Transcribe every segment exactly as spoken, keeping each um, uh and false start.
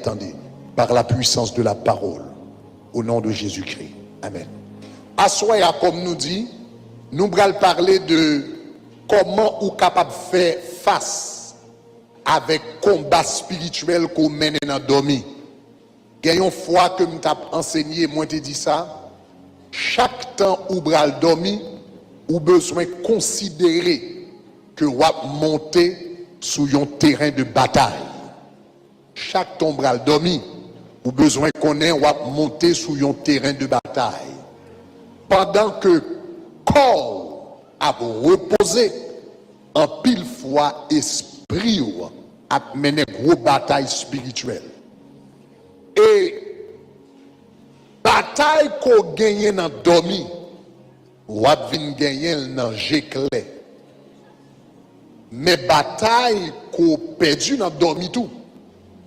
Tande, par la puissance de la parole, au nom de Jésus-Christ. Amen. Aswè a, kòm nou di, nou pral pale de kòman ou kapab fè fas avèk konba espirityèl ke w mennen nan dòmi. Gen yon fwa ke m t ap ansenye, mwen te di sa, chak tan ou pral dòmi, ou bezwen konsidere ke w ap monte sou yon teren de batay. Chak tan w pral dòmi, ou bezwen konnen w ap monte sou yon teren de batay. Pandan ke kò w ap repoze, anpil fwa espri w ap mennen gwo batay espirityèl. E batay ke w genyen nan dòmi, w ap vin genyen l nan je klè. Men batay ke w pèdi nan dòmi tou,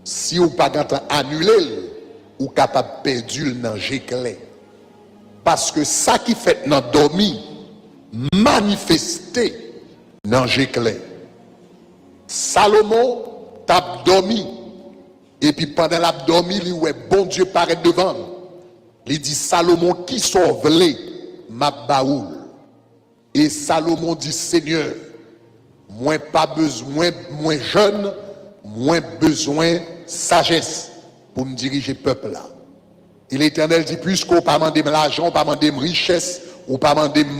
si w pa gentan anile l, ou kapab pèdi l nan je klè. Paske sa ki fèt nan dòmi manifeste nan je klè. Salomon t ap dòmi, epi pandan l ap dòmi, li wè Bondye parèt devan l. Li di Salomon, "Kisa w vle, m ap ba ou l." E Salomon di, "Senyè, mwen pa bezwen, mwen jèn, mwen bezwen sajès pou m dirije pèp la." E Letènèl di, "Piske w pa mande m lajan, w pa mande m richès, w pa mande m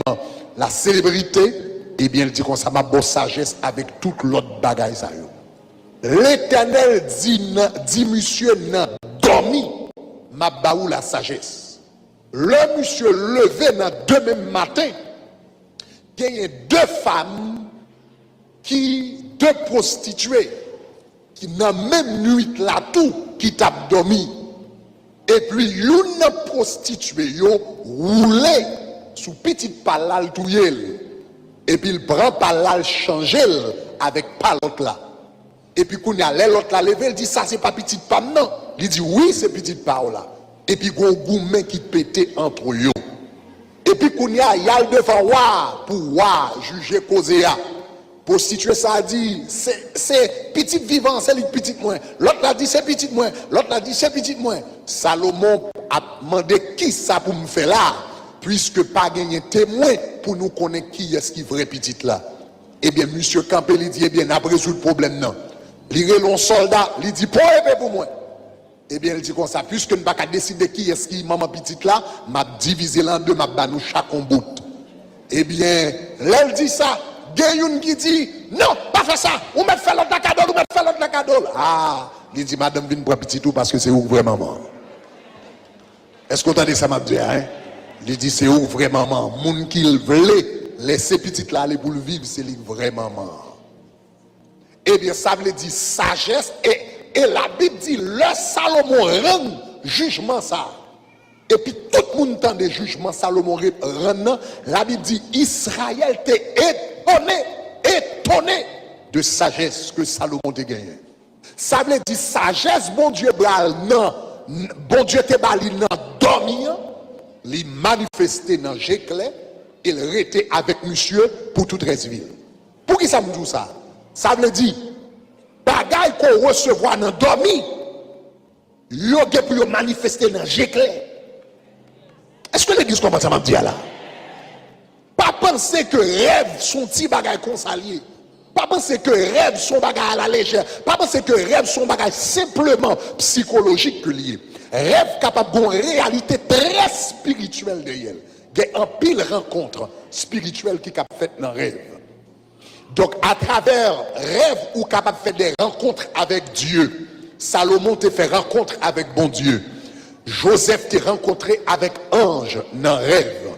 la selebrite, ebyen," l di konsa, "m ap ba w sajès avèk tout lòt bagay sa yo." Letènèl di nan, di misye nan dòmi, "M ap ba ou la sajès." Lè misye leve nan demen maten, genyen de fanm ki, de pwostitye ki nan menm nwit la tou ki t ap dòmi. Epi youn nan pwostitye yo woule sou pitit pa l la, l touye l. Epi l pran pa l la, l chanje l avèk pa lòt la. Epi kounye a, lè lòt la leve, l di, "Sa se pa pitit pa m nan?" Li di, "Wi, se pitit pa w la." Epi gon goumen ki pete ant yo. Epi kounye a, y al devan wa a pou wa a jije koze a. Pwostitye sa a di, "Se, se pitit vivan an, se li k pitit mwen." Lòt la di, "Se pitit mwen." Lòt la di, "Se pitit mwen." Salomon ap mande, "Kisa pou m fè la a? Piske pa genyen temwen pou nou konnen kiyès ki vrè pitit la." Ebyen, misye kanpe, li di, "Ebyen, n ap rezoud pwoblèm nan." Li rele yon sòlda, li di, "Pran epe pou mwen." Ebyen, l di konsa, "Piske n pa ka deside kiyès ki manman pitit la, m ap divize l an de, m ap ba nou chak yon bout." Ebyen, lè l di sa, gen youn ki di, "Non, pa fè sa, ou mèt fè lòt la kado l, ou mèt fè lòt la kado l." A, li di, "Madanm, vin pran pitit ou, paske se ou k vrè manman an." Èske w tande sa m ap di a, en? Li di, "Se ou k vrè manman an." Moun ki l vle lèse pitit la ale pou l viv, se li k vrè manman an. Ebyen, sa vle di sajès, e, e Labib di, lè Salomon rann jijman sa a, epi tout moun tande jijman Salomon re-, rann nan, Labib di, Izrayèl te etone, etone de sajès ke Salomon te genyen. Sa vle di sajès Bondye ba l nan, Bondye te ba li nan dòmi an, li manifeste nan je klè, e l rete avèk misye pou tout rès vi l. Poukisa m di w sa? Sa vle di, bagay ke w resevwa nan dòmi, yo gen pou yo manifeste nan je klè. Èske legliz konprann sa m ap di a la? Pa panse ke rèv se yon ti bagay konsa l ye. Pa panse ke rèv se yon bagay alalejè. Pa panse ke rèv se yon bagay senpleman sikolojik ke l ye. Rèv kapab gen yon reyalite trè espirityèl dèyè l. Gen anpil rankont espirityèl ki kab fèt nan rèv. Donk, atravè rèv, ou kapab fè de rankont avèk Dye. Salomon te fè rankont avèk Bondye. Jozèf te rankontre avèk anj nan rèv.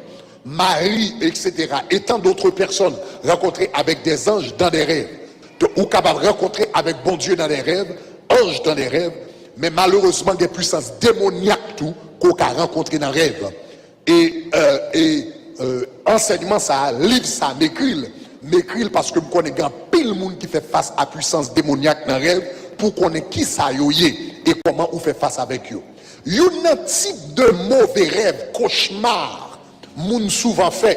Mari, et cetera. Et tant d'autres personnes rankontre avèk des anges dans des rêves. Donk, ou kapab rankontre avèk Bondye nan de rèv, anj dans des rêves, men malerezman, gen pwisans demonyak tou ke w ka rankontre nan rèv. E, e, e, ansèyman sa a, liv sa a, m ekri l. M ekri l paske m konnen gen anpil moun ki fè fas a pwisans demonyak nan rèv pou konnen kisa yo ye e kòman ou fè fas avèk yo. Youn nan tip de move rèv, kochma, moun souvan fè,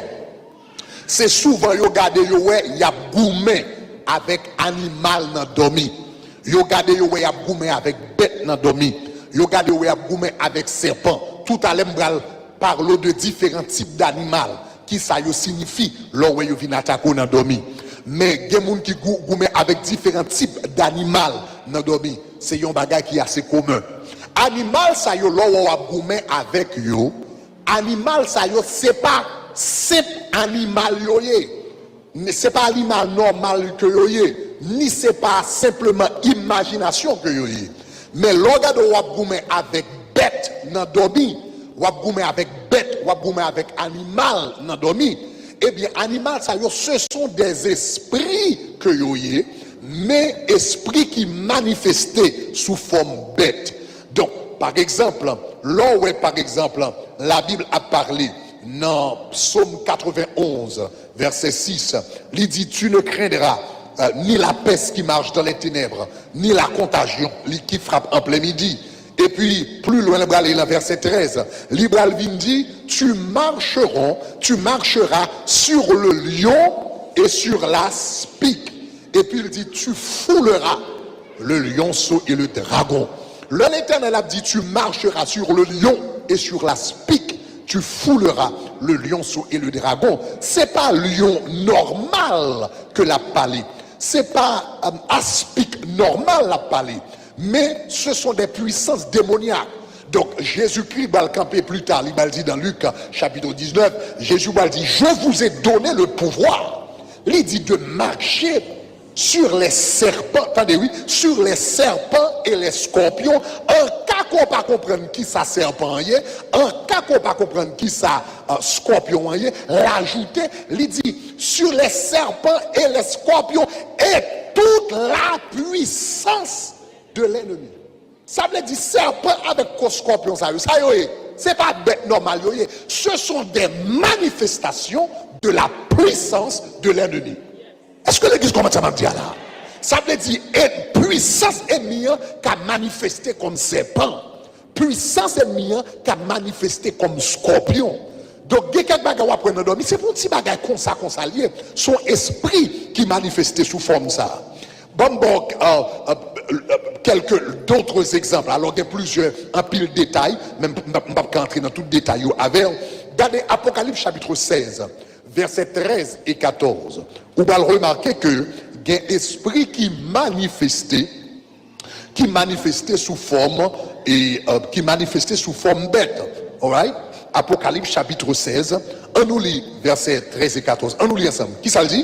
se souvan yo gade yo wè y ap goumen avèk animal nan dòmi. Yo gade yo wè y ap goumen avèk bèt nan dòmi. Yo gade w ap goumen avèk sèpan. Toutalè, m pral pale w de diferan tip danimal, ki sa yo siyifi lè w wè yo vin atake w nan dòmi. Men gen moun ki gou-, goumen avèk diferan tip danimal nan dòmi. Se yon bagay ki ase komen. Animal sa yo, lè w wè w ap goumen avèk yo, animal sa yo, se pa senp animal yo ye. Ni se pa animal nòmal ke yo ye, ni se pa senpleman imajinasyon ke yo ye. Men lè w gade w ap goumen avèk bèt nan dòmi, w ap goumen avèk bèt, w ap goumen avèk animal nan dòmi, ebyen, animal sa yo, ce sont des esprits ke yo ye, men espri ki manifeste sou fòm bèt. Donk, pa egzanp, lè w wè, pa egzanp, Labib ap pale nan Sòm katrevenn-onz, vèsè sis, li di, tu ne craindras, euh, ni la peste qui marche dans les ténèbres, ni la contagion li, qui frappe en plein midi. Epi, pli lwen, li pral nan vèsè trèz, li pral vin di, tu marcheras, tu marcheras sur le lion et sur l'aspic. Epi, li di, tu fouleras le lionceau et le dragon. Lè Letènèl ap di, tu marcheras sur le lion et sur l'aspic, tu fouleras le lionceau et le dragon. Se pa lyon nòmal ke l ap pale. Se pa, euh, aspik nòmal l ap pale. Men, ce sont des puissances démoniaques. Donk, Jezikri pral kanpe pli ta, li pral di nan Lik, chapit diznèf, Jezi pral di, je vous ai donné le pouvoir. Li di de marcher sur les serpents, tande wi, sur les serpents et les scorpions, an ka ke w pa konprann ki sa sèpan an ye, an ka ke w pa konprann ki sa, euh, skòpyon an ye, l ajoute, li di, sur les serpents et les scorpions et toute la puissance de l'ennemi. Sa vle di sèpan avèk kò skòpyon sa yo. Sa yo ye? Se pa bèt nòmal yo ye. Ce sont des manifestations de la puissance de l'ennemi. Èske legliz konprann sa m ap di a la? Sa vle di, e, pwisans ènmi an ka manifeste kòm sèpan. Pwisans ènmi an ka manifeste kòm skòpyon. Donk, gen kèk bagay w ap wè nan dòmi, se pou yon ti bagay konsa, konsa l ye. Se yon espri ki manifeste sou fòm sa. Ban m ba w, euh, euh, euh, quelques d'autres exemples. Alò, gen plizyè, anpil detay, men m p-, m p-, m p ap ka antre nan tout detay yo avè w. Gade Apokalips chapit sèz, vèsè trèz e katòz. Ou pral remake ke gen espri ki manifeste, ki manifeste sou fòm, e, euh, ki manifeste sou fòm bèt. Alright? Apokalips chapit sèz, ann nou li vèsè trèz e katòz. Ann nou li ansanm. Kisa l di?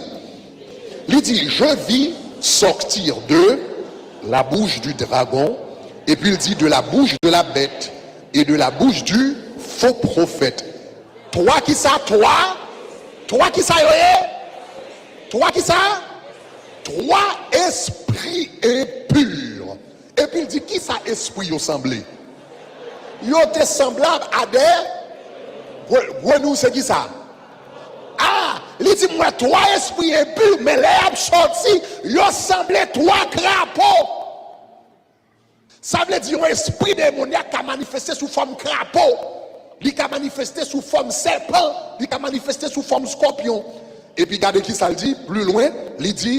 Li di, je vis sortir de la bouche du dragon, epi l di, de la bouche de la bête et de la bouche du faux prophète. Twa kisa? Twa? Twa kisa yo ye? Twa kisa? Twa espri enpi. Epi l di, kisa espri yo sanble? Yo te sanblab a de gre-, grenouy, se kisa? A, li di, m wè twa espri enpi, men lè y ap sòti, yo sanble twa krapo. Sa vle di yon espri demonyak ka manifeste sou fòm krapo. Li ka manifeste sou fòm sèpan. Li ka manifeste sou fòm skòpyon. Epi gade kisa l di, pli lwen, li di,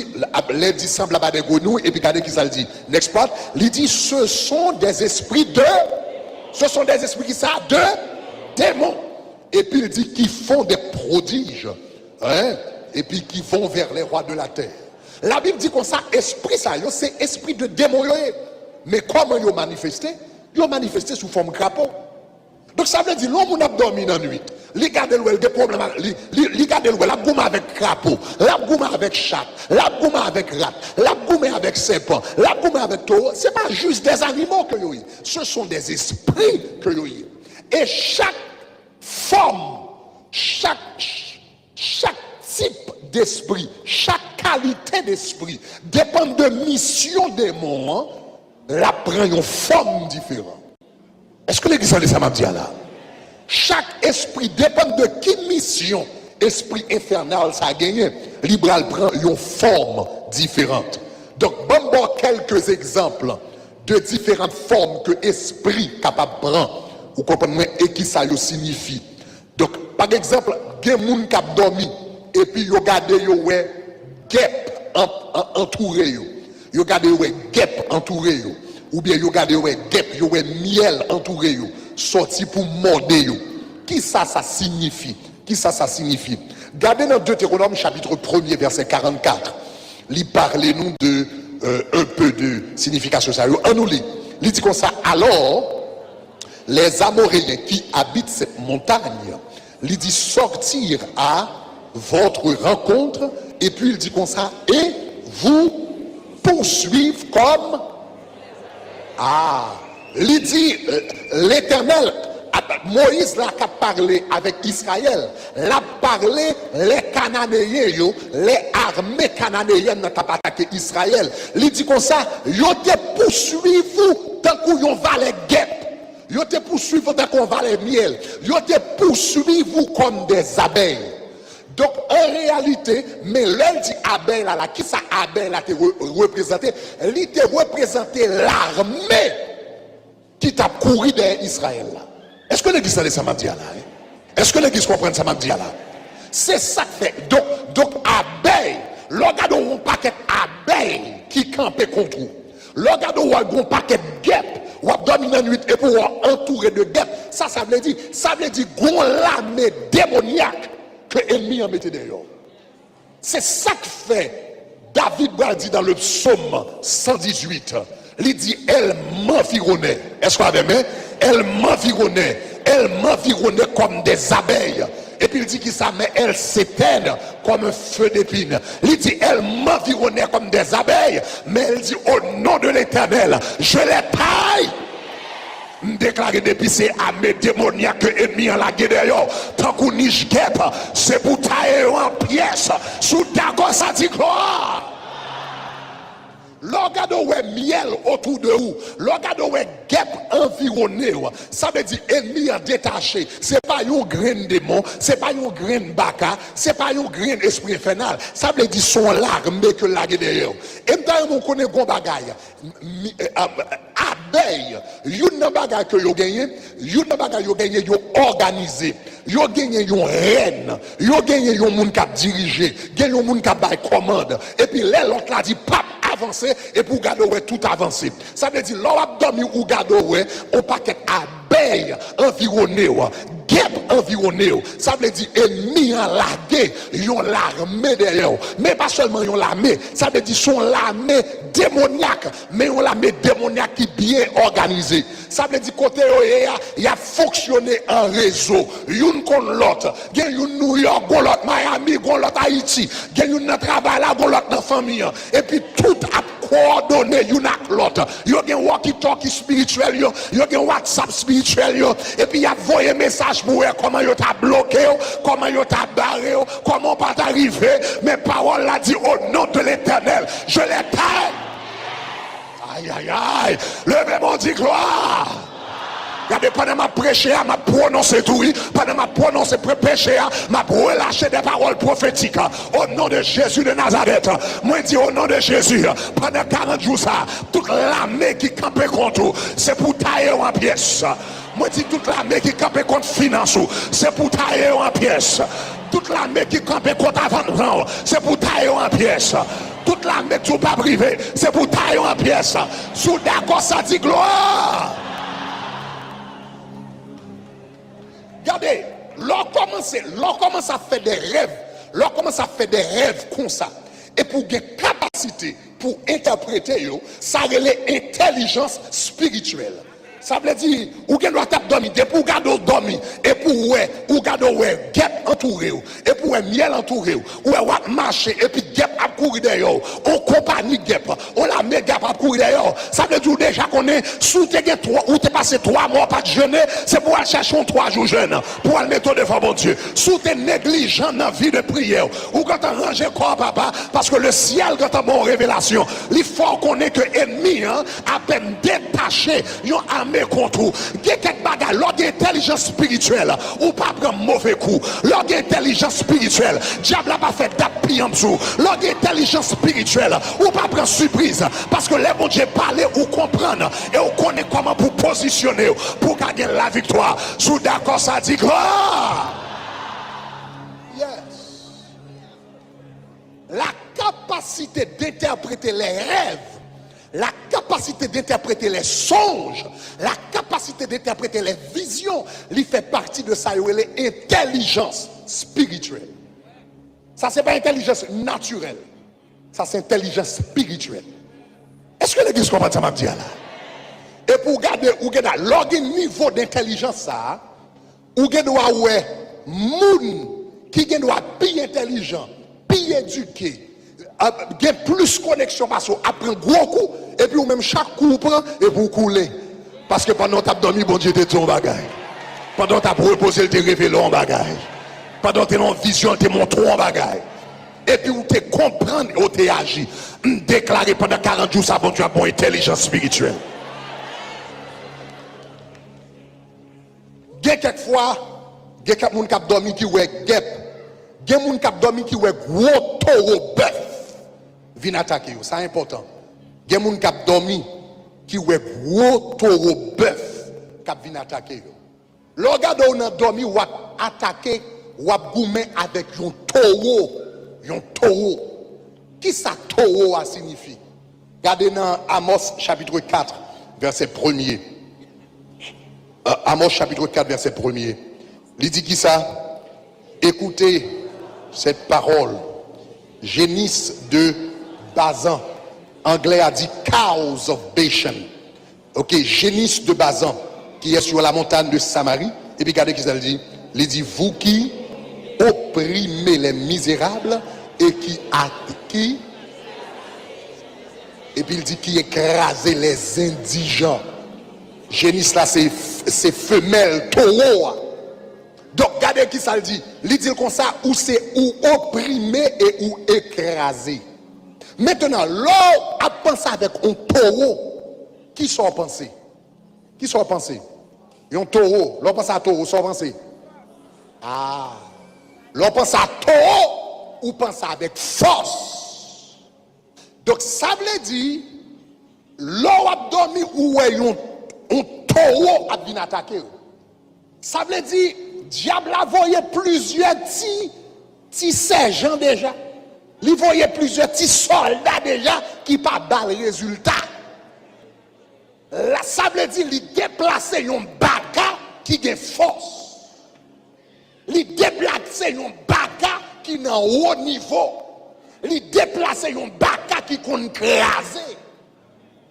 lè di sanblab a de grenouy, epi gade kisa l di. Next part, li di, ce sont des esprits de, ce sont des esprits kisa? De démons. Epi l di, qui font des prodiges, hein, epi qui vont vers les rois de la terre. Labib di konsa, espri sa yo, se espri de demon yo ye. Men kòman yo manifeste? Yo manifeste sou fòm krapo. Donk, sa vle di, lè yon moun ap dòmi nan nwit, li gade l wè l gen pwoblèm ak, li, li, li gade l wè l ap goumen avèk krapo, l ap goumen avèk chat, l ap goumen avèk rat, l ap goumen avèk sèpan, l ap goumen avèk towo, se pa jis des animaux ke yo ye. Ce sont des esprits ke yo ye. E chak fòm, chak, chak tip despri, chak kalite despri, depann de misyon demon an, l ap pran yon fòm diferan. Èske legliz tande sa m ap di a la? Chak espri, depann de ki misyon espri enfènal sa genyen, li pral pran yon fòm diferan. Donk, ban m ba w kèlke egzanp de diferan fòm ke espri kapab pran. Ou konprann mwen? E kisa yo siyifi. Donk, pa egzanp, gen moun k ap dòmi, epi yo gade, yo wè gèp an-, an-, antoure yo. Yo gade, yo wè gèp antoure yo. Oubyen yo gade, yo wè gèp, yo wè myèl antoure yo, sòti pou mòde yo. Kisa sa siyifi? Kisa sa siyifi? Gade nan Deutéronome chapitre premier, verset quarante-quatre. Li pale nou de, euh, un peu de signification sa yo. Ann nou li. Li di konsa, alors, les Amoréens qui habitent cette montagne, li di, sortir à votre rencontre, epi li di konsa, et vous poursuivent comme, ah, li di, euh, Letènèl, Moyiz la k ap pale avèk Izrayèl, l ap pale lè Kananeyen yo, lè ame kananeyèn nan t ap atake Izrayèl. Li di konsa, yo te pouswiv ou tankou yon valè gèp. Yo te pouswiv ou tankou yon valè myèl. Yo te pouswiv ou kòm dè zabèy. Donk, an reyalite, men lè l di abèy la, la, kisa abèy la te re-, reprezante? Li te reprezante lame ki t ap kouri dèyè Izrayèl la. Èske legliz tande sa m ap di a la, wi? Èske legliz konprann sa m ap di a la? Se sa k fè. Donk, donk, abèy, lè w gade w yon pakèt abèy ki kanpe kont ou, lè w gade w wè yon pakèt gèp, w ap dòmi nan nwit epi w antoure de gèp. Sa, sa vle di, sa vle di gon lame demonyak ke ènmi an mete dèyè w. Se sa k fè David pral di dans le psaume cent dix-huit, li di, elles m'environnaient. Èske w avè m? Elles m'environnaient. Elles m'environnaient comme des abeilles. Epi l di kisa? Mais elles s'éteignent comme un feu d'épines. Li di, elles m'environnaient comme des abeilles. Men l di, au nom de l'Éternel, je les taille. M deklare depi se ame demonyak ke ènmi an lage dèyè w, tankou nich gèp, se pou taye yo an pyès. Si w dakò sa, di glwa. Lè w gade w wè myèl otou de ou, lè w gade w wè gèp anviwone w, sa vle di ènmi an detache. Se pa yon grenn demon, se pa yon grenn baka, se pa yon grenn espri enfènal. Sa vle di se yon lame ke l lage dèyè w. E m ta renmen w konnen yon bagay. Mi-, eh, ab-, abèy, youn nan bagay ke yo genyen, youn nan bagay yo genyen, yo òganize. Yo genyen yon rèn, yo genyen yon moun k ap dirije, gen yon moun k ap bay kòmand. Epi lè lòt la di p ap avanse, epi w gade w wè tout avanse. Sa vle di, lè w ap dòmi, ou gade w wè yon pakèt abèy anviwone w, gèp anviwone w. Sa vle di, ènmi an lage yon lame dèyè w. Men pa sèlman yon lame, sa vle di, se yon lame demonyak, men yon lame demonyak ki byen òganize. Sa vle di kote yo ye a, y ap fonksyone an rezo. Youn konn lòt. Gen youn Nouyòk, gon lòt Miami, gon lòt Ayiti. Gen youn nan travay la, gon lòt nan fanmi an. Epi tout ap kowòdone youn ak lòt. Yo gen walkie-talkie espirityèl yo, yo gen WhatsApp espirityèl yo. Epi y ap voye mesaj pou wè kòman yo ta bloke w, kòman yo ta bare w, kòman w pa ta rive. Men pawòl la di, au nom de l'Éternel, je les taille. Ayayay! Leve men w, di glwa! Gade, pandan m ap preche a, m ap pwononse tou, wi. Pandan m ap pwononse pre-, preche a, m ap relache de pawòl pwofetik. O non de Jezi de Nazarèt, mwen di, o non de Jezi, pandan karant jou sa, tout lame ki kanpe kont ou, se pou taye yo an pyès. Mwen di, tout lame ki kanpe kont finans ou, se pou taye yo an pyès. Tout lame ki kanpe kont avantaj ou, se pou taye yo an pyès. Tout lame ki di w p ap rive, se pou taye yo an pyès. Si w dakò sa, di glwa. Gade, lè w kòmanse, lè w kòmanse ap fè de rèv, lè w kòmanse ap fè de rèv konsa, epi w gen kapasite pou entèprete yo, sa rele entèlijans espirityèl. Sa vle di, ou gen dwa t ap dòmi, depi w gade w dòmi, epi w wè, ou gade w wè gèp antoure w, epi w wè myèl antoure w, ou wè w ap mache, epi gèp ap kouri dèyè w, on konpayi gèp, on lame gèp ap kouri dèyè w. Sa vle di, ou deja konnen, si w te gen twa, ou te pase twa mwa w pa t jene, se pou w al chèche yon twa jou jèn, pou w al mete w devan Bondye. Si w te neglijan nan vi de priyè w, ou gentan ranje kò w, papa, paske le syèl gentan ba w revelasyon. Li fè w konnen ke ènmi an apèn detache yon ame kont ou. Gen kèk bagay, lè w gen entèlijans espirityèl, ou pa pran move kou. Lè w gen entèlijans espirityèl, dyab la pa fè dat piyanp sou ou. Lè w gen entèlijans espirityèl, ou pa pran sipriz. Paske lè Bondye pale, ou konprann e ou konnen kòman pou pozisyone w, pou w ka gen laviktwa. Si w dakò sa, di glwa. Yes. La capacité d'interpréter les rêves La capacité d'interpréter les songes, la capacité d'interpréter les visions, li fè pati de sa yo rele entèlijans espirityèl. Sa se pa entèlijans natirèl. Sa se entèlijans espirityèl. Èske legliz konprann sa m ap di a la? Epi w gade, ou gen, lè w gen nivo d'entèlijans sa a, ou gen dwa wè moun ki gen dwa pi entèlijan, pi edike, ap gen plis koneksyon pase w ap pran gwo kou, epi ou menm chak kou ou pran, epi ou koule. Paske pandan w t ap dòmi, Bondye te di w yon bagay. Pandan w t ap repoze, l te revele w yon bagay. Pandan w te nan yon vizyon, l te montre w yon bagay. Epi ou te konprann e w te aji. M deklare pandan karant jou sa, Bondye ap ba w entèlijans espirityèl. Gen kèk fwa, gen kèk moun k ap dòmi ki wè gèp. Gen moun k ap dòmi ki wè gwo towo bèf vin atake yo. Sa enpòtan. Gen moun k ap dòmi ki wè gwo towo bèf k ap vin atake yo. Lè w gade w nan dòmi, w ap atake, w ap goumen avèk yon towo. Yon towo. Kisa towo a siyifi? Gade nan Amos chapitre quatre, verset premier. Euh, Amos chapitre quatre, verset premier. Li di kisa? Écoutez cette parole, génisses de Bazan. Anglè a di cows of Bashan. Ok, génisses de Bazan, qui est sur la montagne de Samarie. Epi gade kisa l di. Li di, vous qui opprimez les misérables et qui, a- qui Epi l di, qui écrasez les indigents. Génisses la, se, se femèl towo a. Donk, gade kisa l di. Li di l konsa, ou se ou oprime e ou ekraze. Mentnan, lè w ap panse avèk yon towo, kisa w panse? Kisa w panse? Yon towo, lè w panse a towo, sa w panse? Ah. Lè w panse a towo, ou panse avèk fòs. Donk, sa vle di, lè w ap dòmi, ou wè yon, yon towo ap vin atake w. Sa vle di, dyab la voye plizyè ti, ti sèjan deja. Li voye plizyè ti sòlda deja ki pa ba l rezilta. La, sa vle di, li deplase yon baka ki gen fòs. Li deplase yon baka ki nan wo nivo. Li deplase yon baka ki konn kraze.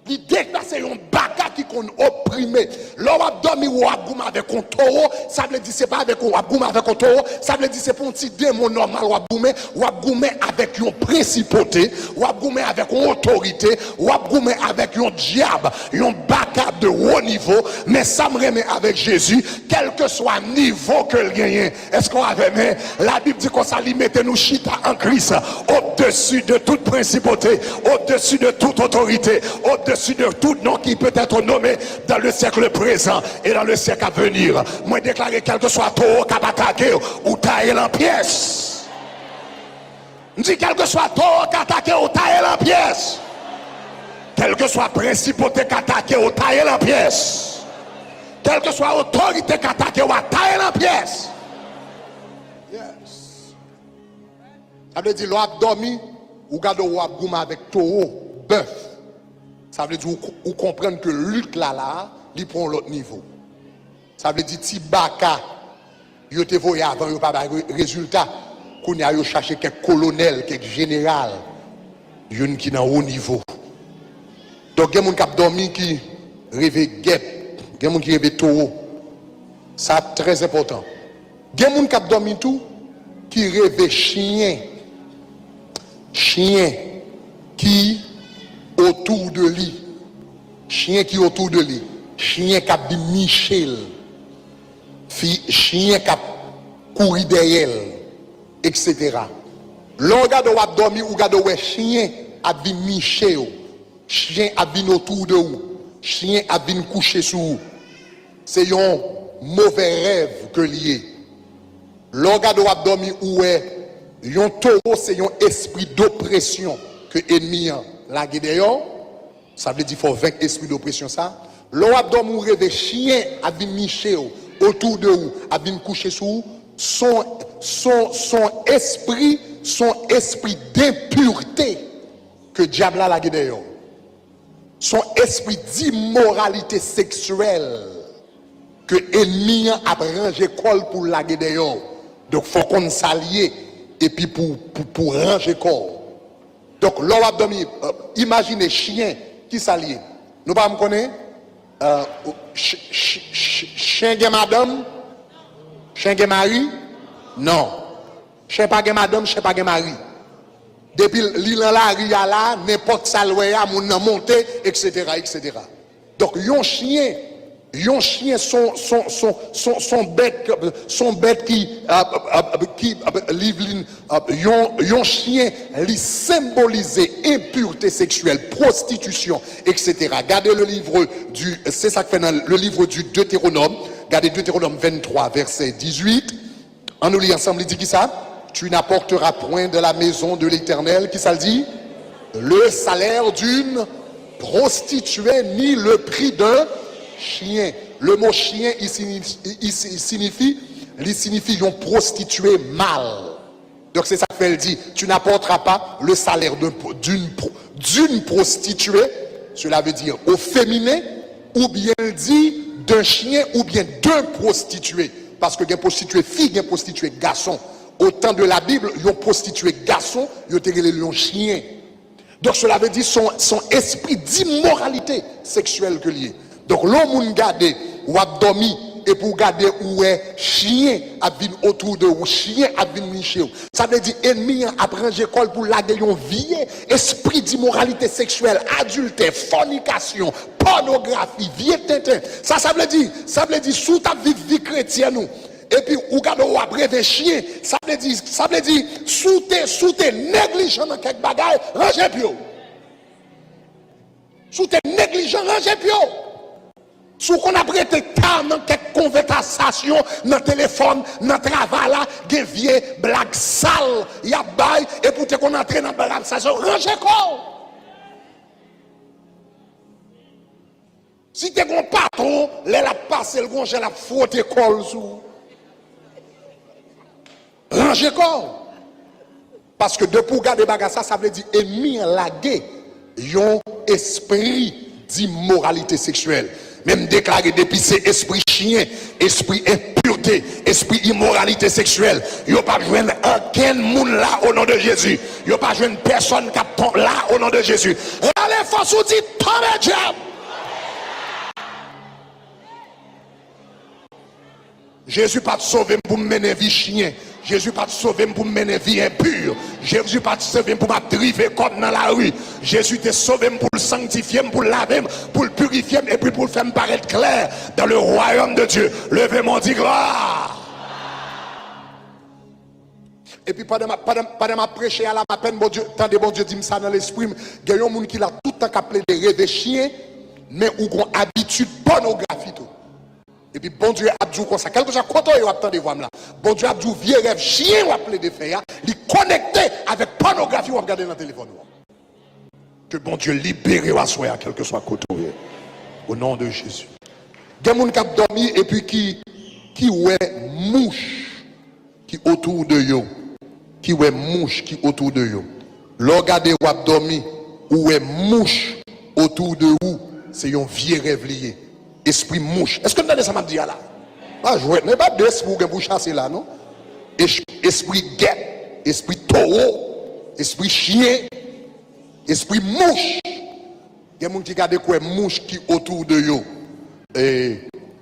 Li deplase yon baka ki konn oprime. Lè w ap dòmi, w ap goumen avèk yon towo, sa vle di se pa avèk w ap goumen avèk yon towo, sa vle di se pa yon ti demon nòmal w ap goumen, w ap goumen avèk yon prensipote, w ap goumen avèk yon otorite, w ap goumen avèk yon dyab, yon baka de wo nivo. Men sa m renmen avèk Jezi, kèlkeswa nivo ke l genyen, èske w avè m? Labib di konsa, li mete nou chita an Kris, au-dessus de toute principauté, au-dessus de toute autorité, au-dessus de tout nom qui peut être nommé dans le siècle présent et dans le siècle à venir. Mwen deklare, kèlkeswa towo k ap atake w, ou taye l an pyès. M di, kèlkeswa towo k atake w, ou taye l an pyès. Kèlkeswa prensipote k atake w, ou taye l an pyès. Kèlkeswa otorite k atake w, a taye l an pyès. Yes. Sa vle di, lè w ap dòmi, ou gade w ap goumen avèk towo, bèf. Sa vle di, ou, ou konprann ke lit la la, li pran yon lòt nivo. Sa vle di, ti baka yo te voye avan yo pa bay re-, rezilta. Kounye a, yo chache kèk kolonèl, kèk jeneral, youn ki nan wo nivo. Donk, gen moun k ap dòmi ki reve gèp, gen moun ki reve towo. Sa trè enpòtan. Gen moun k ap dòmi tou ki reve chen. Chen ki otou de li. Chen ki otou de li. Chen k ap vin niche l. Fi, chen k ap kouri dèyè l, etsetera. Lè w gade w ap dòmi, ou gade w wè chen ap vin niche w. Chen ap vin otou de ou. Chen ap vin kouche sou ou. Se yon move rèv ke l ye. Lè w gade w ap dòmi, ou wè yon towo, se yon espri dopresyon ke ènmi an lage dèyè w. Sa vle di fò w venk espri dopresyon sa. Lè w ap dòmi, ou reve chen ap vin niche w, otou de ou, ap vin kouche sou ou. Son, son, son espri, son espri denpirte ke dyab la lage dèyè w. Se yon espri dimoralite seksyèl ke ènmi an ap ranje kò l pou l lage dèyè w. Donk, fò w konn sa l ye, epi pou, pou, pou ranje kò w. Donk, lè w ap dòmi, euh, imajine chen, ki sa l ye? Nou pa janm konnen? Euh, ch-, ch-, ch-, chen gen madanm? Chen gen mari? Non. Chen pa gen madanm, chen pa gen mari. Depi li nan lari a la, nenpòt sa l wè a, moun nan monte, etsetera, etsetera. Donk, yon chen, yon chen son, son, son, son, son bèt, son bèt ki, euh, euh, euh, ki, euh, li vin, euh, yon, yon chen, li senbolize enpirte seksyèl, pwostitisyon, etsetera. Gade le livre du, se sa k fè nan le livre du Deutéronome, gade Deutéronome vennntwa, vèsè dizuit. Ann nou li ansanm, li di ki sa? Tu n'apporteras point de la maison de l'Éternel, ki sa l di? Le salaire d'une prostituée, ni le prix d'un chien. Le mo chien, il signifi, il, il signifi, li siyifi yon pwostitye mal. Donk, se sa k fè l di, tu n'apporteras pas le salaire d'un pro-, d'une pro-, d'une prostituée, cela veut dire au féminin, oubyen l di d'un chien, oubyen d'un prostitué. Paske gen pwostitye fi, gen pwostitye gason. Au temps de la Bible, yon pwostitye gason, yo te rele l yon chen. Donk, cela veut dire, se yon, se yon espri dimoralite seksyèl ke l ye. Donk, lè yon moun gade, w ap dòmi, epi w gade, ou wè chen ap vin otou de ou, chen ap vin niche w. Sa vle di, ènmi an ap ranje kò l pou l lage yon vye espri dimoralite seksyèl, adiltè, fònikasyon, pònografi, vye tenten. Sa, sa vle di, sa vle di, si w t ap viv vi kretyèn ou, epi ou gade w ap reve chen, sa vle di, sa vle di, si w te, si w te neglijan nan kèk bagay, ranje pye w. Si w te neglijan, ranje pye w. Si w konn ap rete ta nan kèk konvèsasyon, nan telefòn, nan travay la, gen vye blag sal y ap bay, epi w te konn antre nan blag sal sa yo, ranje kò w. Si te gon patwon, lè l ap pase, l gon jan l ap fwote kò l sou ou. Ranje kò w. Paske depi w gade bagay sa, sa vle di ènmi an lage yon espri dimoralite seksyèl. Men m deklare depi se espri chen, espri enpirte, espri imoralite seksyèl, yo p ap jwenn ankenn moun la o non de Jezi. Yo pa jwenn pèsonn k ap ton la o non de Jezi. Rale fòs ou di, tonbe dyab! Jezi pa t sove m pou m mennen vi chen. Jezi pa t sove m pou m mennen vi enpi. Jezi pa t sove m pou m ap drive kò m nan lari. Jezi te sove m pou l sanktifye m, pou l lave m, pou l pirifye m, epi pou l fè m parèt klè dans le royaume de Dieu. Leve men w, di glwa. Epi pandan m ap, pandan, pandan m ap preche a la, m apèn Bondye, tande Bondye di m sa nan lespri m, gen yon moun ki la tout tan k ap plede reve chen, men ou gon abitid pònografi tou. Epi Bondye ap di w konsa, kèlkeswa kote w ye w ap tande vwa m la. Bondye ap di w vye rèv chen w ap plede fè a, li konekte avèk pònografi w ap gade nan telefòn ou an. Ke Bondye libere w aswè a, kèlkeswa kote w ye. O non de Jezi. Gen moun k ap dòmi epi ki, ki wè mouch ki otou de yo, ki wè mouch ki otou de yo. Lè w gade w ap dòmi, ou wè mouch otou de ou, se yon vye rèv li ye. Espri mouch. Èske n tande sa m ap di a la? Pa jwèt, non, e pa de espri ou gen pou chase la, non. Es-, espri gèp, espri towo, espri chen, espri mouch. Gen moun ki gade kwè mouch ki otou de yo. E,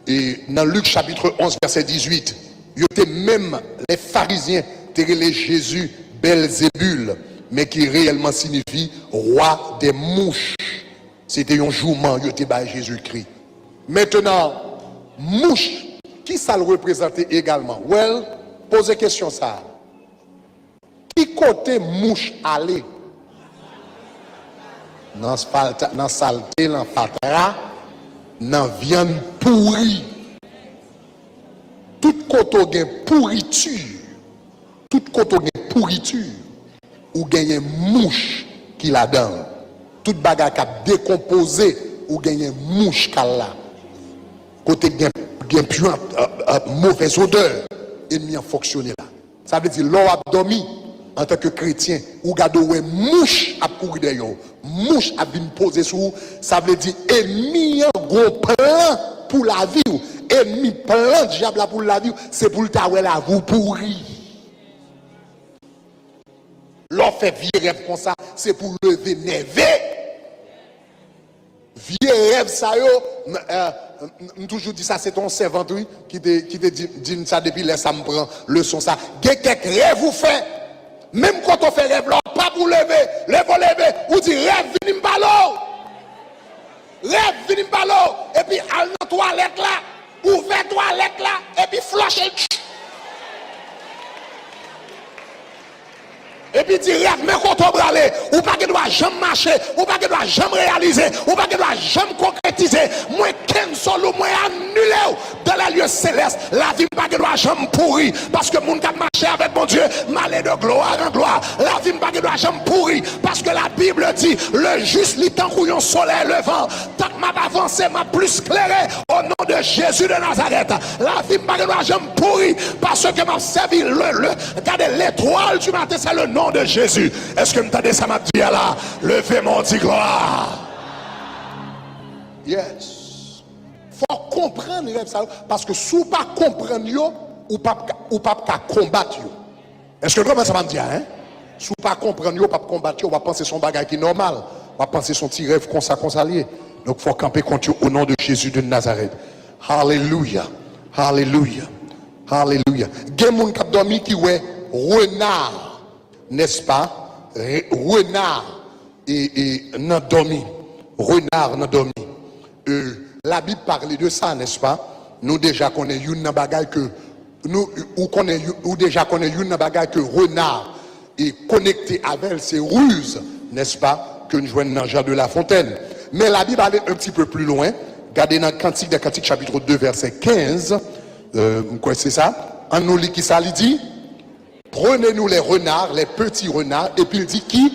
e nan Lik chapit onz, vèsè dizuit, yo te menm, lè Farizyen te rele Jezi Bèlzebul, men ki reyèlman siyifi rwa dè mouch. Se te yon jouman yo te bay Jezikri. Mentenan, mouch, ki sa l reprezante egalman? Well, poze kesyon sa a. Ki kote mouch ale? Nan falta-, nan salte, nan fatra, nan vyann pouri. Tout kote w gen pouriti, tout kote w gen pouriti, ou genyen mouch ki ladan l. Tout bagay k ap dekonpoze, ou genyen mouch k al la. Kote gen, gen plant, euh, euh, movèz odè, ènmi an fonksyone la. Sa vle di, lè w ap dòmi, Antanke kretyen, ou gade w wè mouch ap kouri dèyè w, mouch ap vin poze sou ou, sa vle di enmi an gon plan pou lavi w. Enmi plan dyab la pou lavi w, se pou l ta wè lavi w pouri. Lè w fè vye rèv konsa, se pou leve nève. Vye rèv sa yo, m, eh, m, m toujou di sa, se te yon sèvant, wi, ki te, ki te di, di m sa depi lè sa m pran leson sa. Gen kèk rèv ou fè, menm kote w fè rèv la, w pa pou leve, leve w leve, ou di, "Rèv, vini m pale w. Rèv, vini m pale w." Epi al nan twalèt la, ouvè twalèt la, epi flòche l. Epi di, "Rèv, men kote w prale, ou pa gen dwa janm mache, ou pa gen dwa janm reyalize, ou pa gen dwa janm konkretize. Mwen cancel ou, mwen anile w dans les lieux célestes. Lavi m pa gen dwa janm pouri, paske moun k ap mache avèk Bondye, m ale de gloire en gloire. Lavi m pa gen dwa janm pouri, paske la Bible dit, le juste li tankou yon solèy levan. Tank m ap avanse, m ap plis klere. Au nom de Jésus de Nazareth, lavi m pa gen dwa janm pouri, paske m ap sèvi le, le, gade, l'étoile du matin, c'est le nom de Jésus. Èske m tande sa m ap di a la? Leve men w, di glwa. Yes. Fò w konprann rèv sa yo, paske si w pa konprann yo, ou p ap ka, ou p ap ka konbat yo. Èske w konprann sa m ap di a, en? Si w pa konprann yo, w p ap konbat yo, w ap panse se yon bagay ki nòmal. W ap panse se yon ti rèv konsa, konsa l ye. Donk, fò w kanpe kont yo, au nom de Jésus de Nazareth. Alelouya. Alelouya. Alelouya. Gen moun k ap dòmi ki wè rena, nèspa? Re-, rena e, e, nan dòmi. Rena nan dòmi. E, Labib pale de sa, nèspa? Nou deja konnen youn nan bagay ke, nou, ou konnen, ou deja konnen youn nan bagay ke rena e konekte avè l, se riz, nèspa, ke n jwenn nan Jean de La Fontaine. Men Labib ale un petit peu plus loin. Gade nan Cantique des Cantiques, chapitre deux, verset quinze. Euh, m kwè se sa. Ann nou li ki sa li di. Prenez-nous les renards, les petits renards, epi l di, qui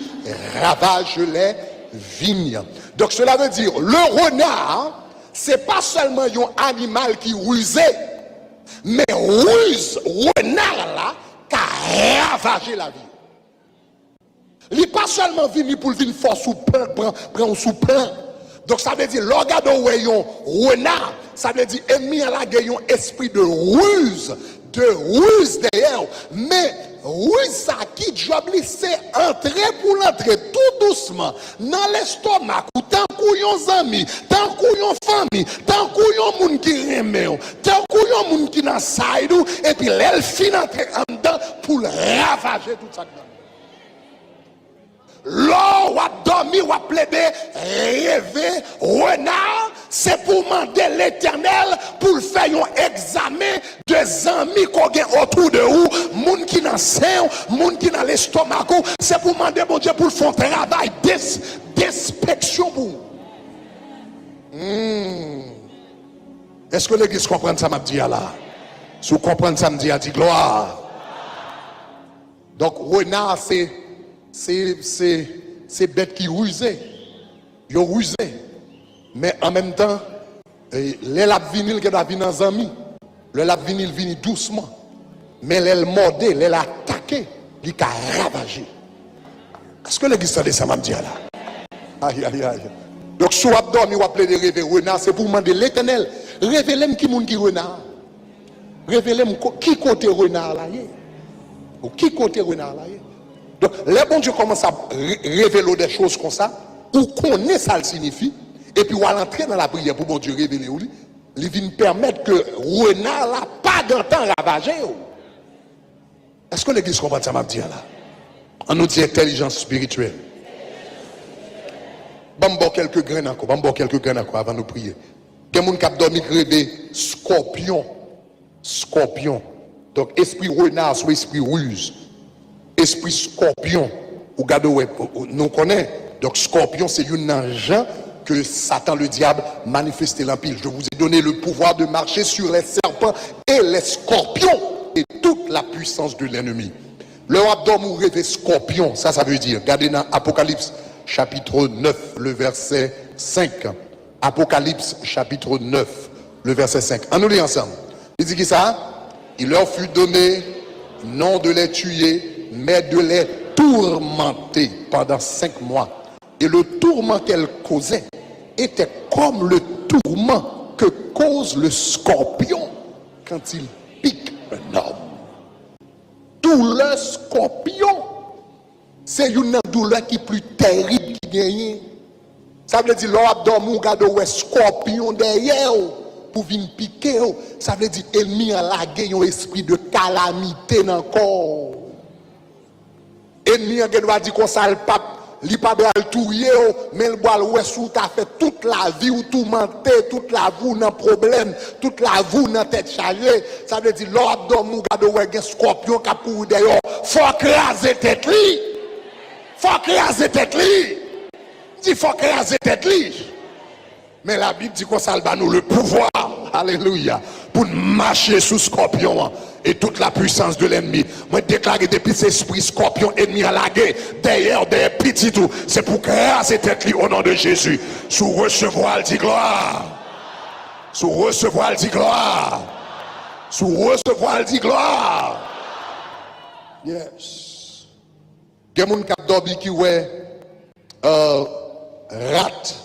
ravagent les vignes. Donc cela veut dire, le renard, se pa sèlman yon animal ki rize, men riz rena la ka ravaje lavi. Li pa sèlman vini pou l vin fè w sou plan, pran, pran w sou plan. Donk, sa vle di, lè w gade w wè yon rena, sa vle di, enmi an lage yon espri de riz, de riz dèyè w. Men, riz sa, ki djòb li, se antre pou l antre tou dousman nan lestomak ou, tankou yon zanmi, tankou yon fanmi, tankou yon moun ki renmen w, tankou yon moun ki nan side ou, epi lè l fin antre anndan, pou l ravaje tout sa k nan l. Lè w ap dòmi, w ap plede reve rena, se pou w mande Letènèl pou l fè yon egzamen de zanmi ke w gen otou de ou, moun ki nan sen w, moun ki nan lestomak ou, se pou w mande Bondye pou l fè yon travay des-, despeksyon pou ou. Hmm. Èske legliz konprann sa m ap di a la? Si w konprann sa m di a, di glwa. Donk, rena se, se, se, se bèt ki rize. Yo rize. Men an menm tan, e, lè l ap vini, l gen dwa vin an zanmi. Lè l ap vini, l vini dousman. Men lè l mòde, lè l atake, li ka ravaje. Èske legliz tande sa m ap di a la? Ay, ay, ay. Donk, si w ap dòmi, w ap plede reve rena, se pou w mande Letènèl, revele m ki moun ki rena. Revele m ko-, ki kote rena la ye. Ou ki kote rena la ye. Donk, lè Bondye kòmanse ap re-, revele w de choz konsa, ou konnen sa l siyifi, epi w al antre nan lapriyè pou Bondye revele w li, li vin pèmèt ke rena la pa gentan ravaje w. Èske legliz konprann sa m ap di a la? Ann nou di entèlijans espirityèl. Ban m ba w kèlke grenn ankò, ban m ba w kèlke grenn ankò avan nou priye. Gen moun k ap dòmi k reve skòpyon. Skòpyon. Donk, espri rena se yon espri riz. Espri skòpyon. Ou gade, ou wè, ou, ou, nou konnen. Donk, skòpyon se youn nan jan ke Satan le diable manifeste l anpil. Je vous ai donné le pouvoir de marcher sur les serpents et les scorpions et toute la puissance de l'ennemi. Lè w ap dòmi, ou reve skòpyon, sa, sa vle di, gade nan Apokalips, chapitre neuf, le verset cinq. Apokalips, chapitre neuf, le verset cinq. Ann nou li ansanm. Li di ki sa? Il leur fut donné non de les tuer mais de les tourmenter pendant cinq mois. Et le tourment qu'elle causait était comme le tourment que cause le scorpion quand il pique un homme. Doulè skòpyon, se youn nan doulè ki pli tèrib ki genyen. Sa vle di, lè w ap dòmi, w gade, w wè skòpyon dèyè w pou vin pike w. Sa vle di, ènmi an lage yon espri de kalamite nan kò w. Ènmi an gen dwa di konsa, l p ap, li pa pral touye w, men l pral wè si w ta fè tout lavi w toumante, tout lavi w nan pwoblèm, tout lavi w nan tèt chaje. Sa vle di, lè w ap dòmi, w gade, w wè gen skòpyon k ap kouri dèyè w. Fò w kraze tèt li! Fò w kraze tèt li! Di, fò w kraze tèt li! Men Labib di konsa, l ba nou le pouvwa, alelouya, pou n mache sou skòpyon an e tout la puissance de l'ennemi. Mwen deklare, depi se espri skòpyon ènmi an lage dèyè w, dèyè pitit ou, se pou kraze tèt li, o non de Jezi. Si w resevwa l, di glwa. Si w resevwa l, di glwa. Si w resevwa l, di glwa. Yes. Gen moun k ap dòmi ki wè, euh, rat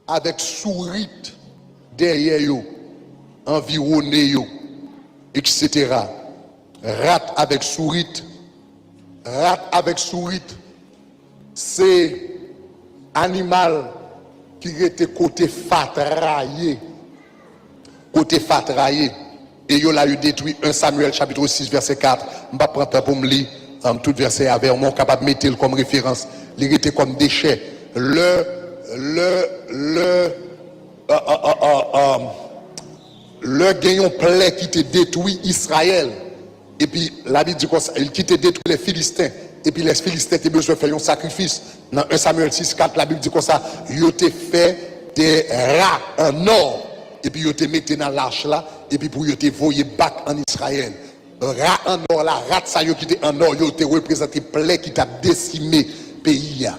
avèk sourit dèyè yo, anviwone yo, et cetera. Rat avèk sourit, rat avèk sourit, se animal ki rete kote fatra ye. Kote fatra ye. E yo la, yo detwi. En Samyèl chapit sis, vèsè kat. M p ap pran tan pou m li, um, tout vèsè a avè w, men w kapab mete l kòm referans. Li rete kòm dechè. Lè, lè, lè, uh, uh, uh, uh, um, lè gen yon plè ki te detwi Izrayèl, epi Labib di konsa, ki te detwi lè Filisten, epi lè Filisten te bezwen fè yon sakrifis, nan en Samyèl sis kat, Labib di konsa, yo te fè de ra an nò, epi yo te mete nan lach la, epi pou yo te voye bak ann Izrayèl. Ra an nò la, rat sa yo ki te an nò, yo te reprezante plè ki t ap desime peyi a.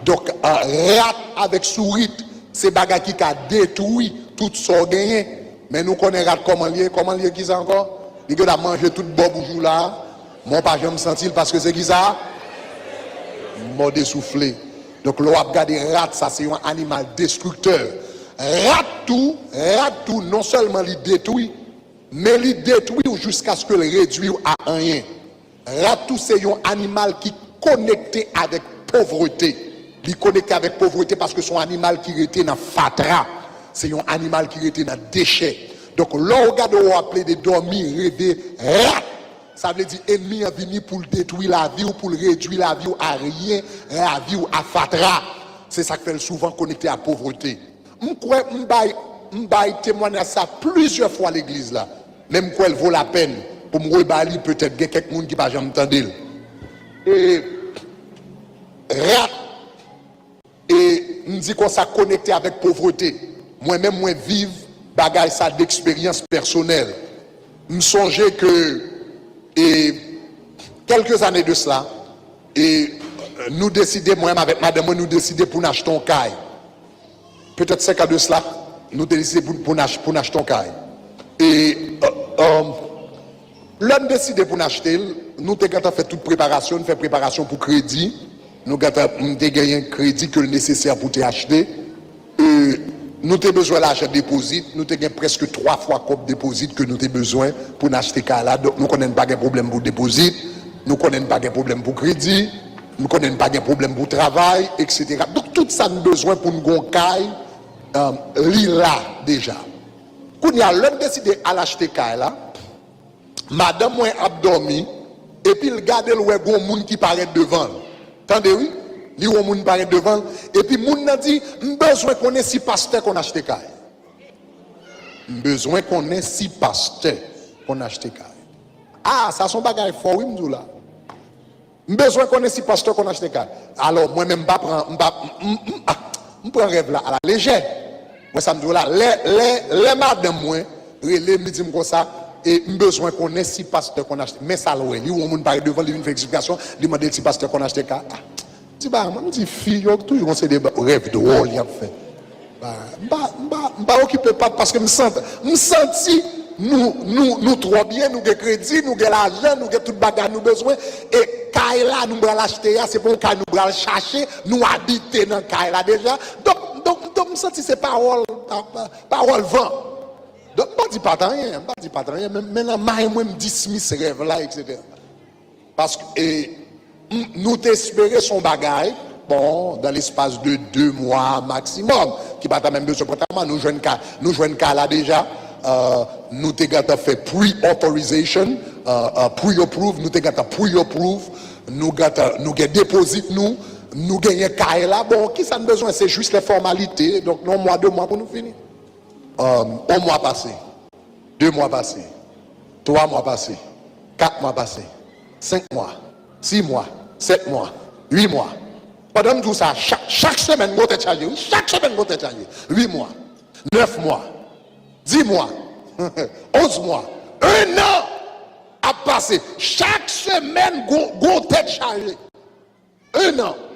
Donk, euh, rat avèk sourit, se bagay ki ka detwi tout sa w genyen. Men nou konnen rat kòman l ye. Kòman l ye, kisa ankò? Li gen dwa manje tout bò bouch ou la, men w pa janm santi l paske se kisa? Mòde soufle. Donk, lè w ap gade rat, sa se yon animal destriktè. Rat tou, rat tou, non sèlman li detwi, men li detwi w jiskaske l redwi w a anyen. Rat tou se yon animal ki konekte avèk povrete. Li konekte avèk povrete paske se yon animal ki rete nan fatra. Se yon animal ki rete nan dechè. Donk, lè w gade w ap plede dòmi, reve rat, sa vle di ènmi an vini pou l detwi lavi w, pou l redwi lavi w a ryen, lavi w a fatra. Se sa k fè l souvan konekte a povrete. M kwè m bay, m bay temwayaj sa plizyè fwa legliz la, men m kwè l vo lapèn pou m rebay li, petèt gen kèk moun ki pa janm tande l. E rat, e m di konsa, konekte avèk povrete. Mwen menm, mwen viv bagay sa deksperyans pèsonèl. M sonje ke, e, kèlke zane de sela, e, nou deside, mwen menm avèk madanm mwen, nou deside pou n achte yon kay. Petèt senk an de sela, nou te deside pou, pou n ach-, pou n achte yon kay. E, euh, euh, lè n deside pou n achte l, nou te gentan fè tout preparasyon, n fè preparasyon pou kredi. Nou gentan, m te genyen kredi ke l nesesè pou te achte. E, nou te bezwen lajan depozit, nou te gen prèske twa fwa kòb depozit ke nou te bezwen pou n achte kay la. Donk, nou konnen n pa gen pwoblèm pou depozit, nou konnen n pa gen pwoblèm pou kredi, nou konnen n pa gen pwoblèm pou travay, et cetera. Donk, tout sa n bezwen pou n gon kay, um, li la deja. Kounye a, lè n deside al achte kay la, madanm mwen ap dòmi, epi l gade, l wè gon moun ki parèt devan l. Tande wi, li wè yon moun parèt devan l, epi moun nan di, "M bezwen konnen si pastè konn achte kay. M bezwen konnen si pastè konn achte kay." A, sa se yon bagay fò wi, m di w la. M bezwen konnen si pastè konn achte kay. Alò, mwen menm, m pa pran, m pa, m, m, m, ah, m pran rèv la alalejè. Wè sa m di w la, lè, lè, lè madanm mwen rele m, li di m konsa, e m bezwen konnen si pastè konn achte. Men sa l wè, li wè yon moun parèt devan, li vin fè eksplikasyon, li mande l si pastè konn achte kay. Ah, m di, ba, mwen, m di, fi yo toujou gon seri de ba-, rèv dwòl y ap fè. Ba, m pa, m pa, m pa okipe pa, paske m santi, m santi, Nou, nou, nou twò byen, nou gen kredi, nou gen lajan, nou gen tout bagay nou bezwen. E kay la nou pral achte a, se pa yon kay nou pral chache, nou abite nan kay la deja. Donk, donk, donk, m santi se pawòl, pa-, pa-, pawòl van. Donk, m pa di pa t anyen, m pa di pa t anyen, men, men nan may mwen, m dismiss rèv la, etsetera. Paske, e, m, nou te espere se yon bagay, bon, dans l'espace de deux mois maximum, ki pa ta menm bezwen pran tèlman, nou jwenn kay, nou jwenn kay la deja, euh, nou te gentan fè pre-authorization, euh, euh, pre-approve, nou te gentan pre-approve, nou gentan, nou gen depozit nou, nou genyen kay la, bon, kisa n bezwen, se jis lè fòmalite, donk, nan yon mwa, de mwa pou nou fini. Euh, yon mwa pase. De mwa pase. Twa mwa pase. Kat mwa pase. Senk mwa. Sis mwa. Sèt mwa. Uit mwa. Pandan m di w sa, chak, chak semèn, gwo tèt chaje, wi. Chak semèn, gwo tèt chaje. Uit mwa. Nèf mwa. Dis mwa. Onz mwa. En an ap pase. Chak semèn, gwo, gwo tèt chaje. En an.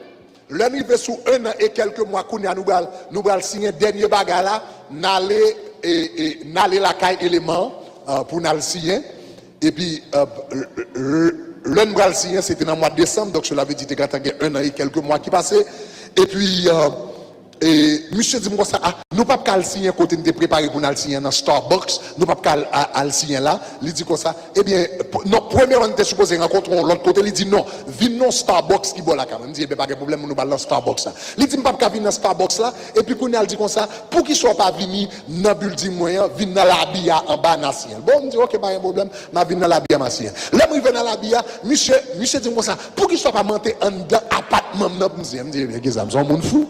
Lè n rive sou en an e kèlke mwa, kounye a nou pral, nou pral siyen dènye bagay la, n ale, e, e, n ale lakay eleman an, pou n al siyen. Epi, e, l-, l-, lè n pral siyen, se te nan mwa desanm, donk, cela veut dire te gentan gen en an e kèlke mwa ki pase. Epi, e, e, misye di m konsa, a, nou p ap ka al siyen kote n te prepare pou n al siyen nan Starbucks, nou p ap ka al, a, al siyen la. Li di konsa, ebyen, p-, non, premyèman, nou te sipoze rankontre yon lòt kote. Li di, non, vin nan Starbucks ki bò lakay mwen. M di, ebyen, pa gen pwoblèm, nou pral nan Starbucks la. Li di, m p ap ka vin nan Starbucks la. Epi kounye a, l di konsa, poukisa w pa vini nan building mwen an, vin nan labi a anba n a siyen l. Bon, m di, oke, pa gen pwoblèm, m a vin nan labi a m a siyen l. Lè m rive nan labi a, misye, misye di m konsa, poukisa w pa monte anndan apatman m nan pou m siyen l? M di, ebyen, kisa, m se yon moun fou?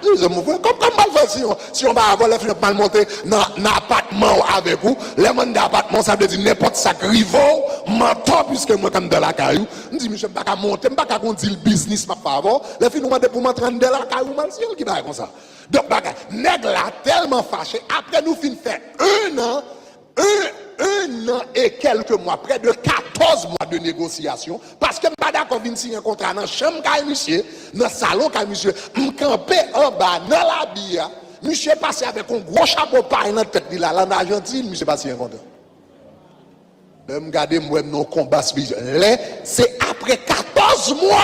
Wi, se move. Kòm, kòm m pral fè si yon, si yon bagay vòlè fin ap mal monte nan, nan apatman w avèk ou. Lè m anndan apatman w, sa vle di nenpòt sa k rive w, m antò, piske mwen k anndan lakay ou. M di, misye, m pa ka monte, m pa ka gon deal biznis m ap fè avè w. Lè fini, ou mande pou m antre anndan lakay ou, m al siyen l, ki bagay konsa. Donk, bagay, nèg la tèlman fache, apre nou fin fè en an, en, en an e kèlke mwa, près de quatorze mois de négociation, paske m pa dakò vin siyen kontra nan chanm kay misye, nan salon kay misye, m kanpe anba nan labi a, misye pase avèk yon gwo chapo pay nan tèt li la, la n Ajantin, misye pa siyen kontra. Lè m gade, m wè m nan yon konba espirityèl. Lè, se apre katòz mwa.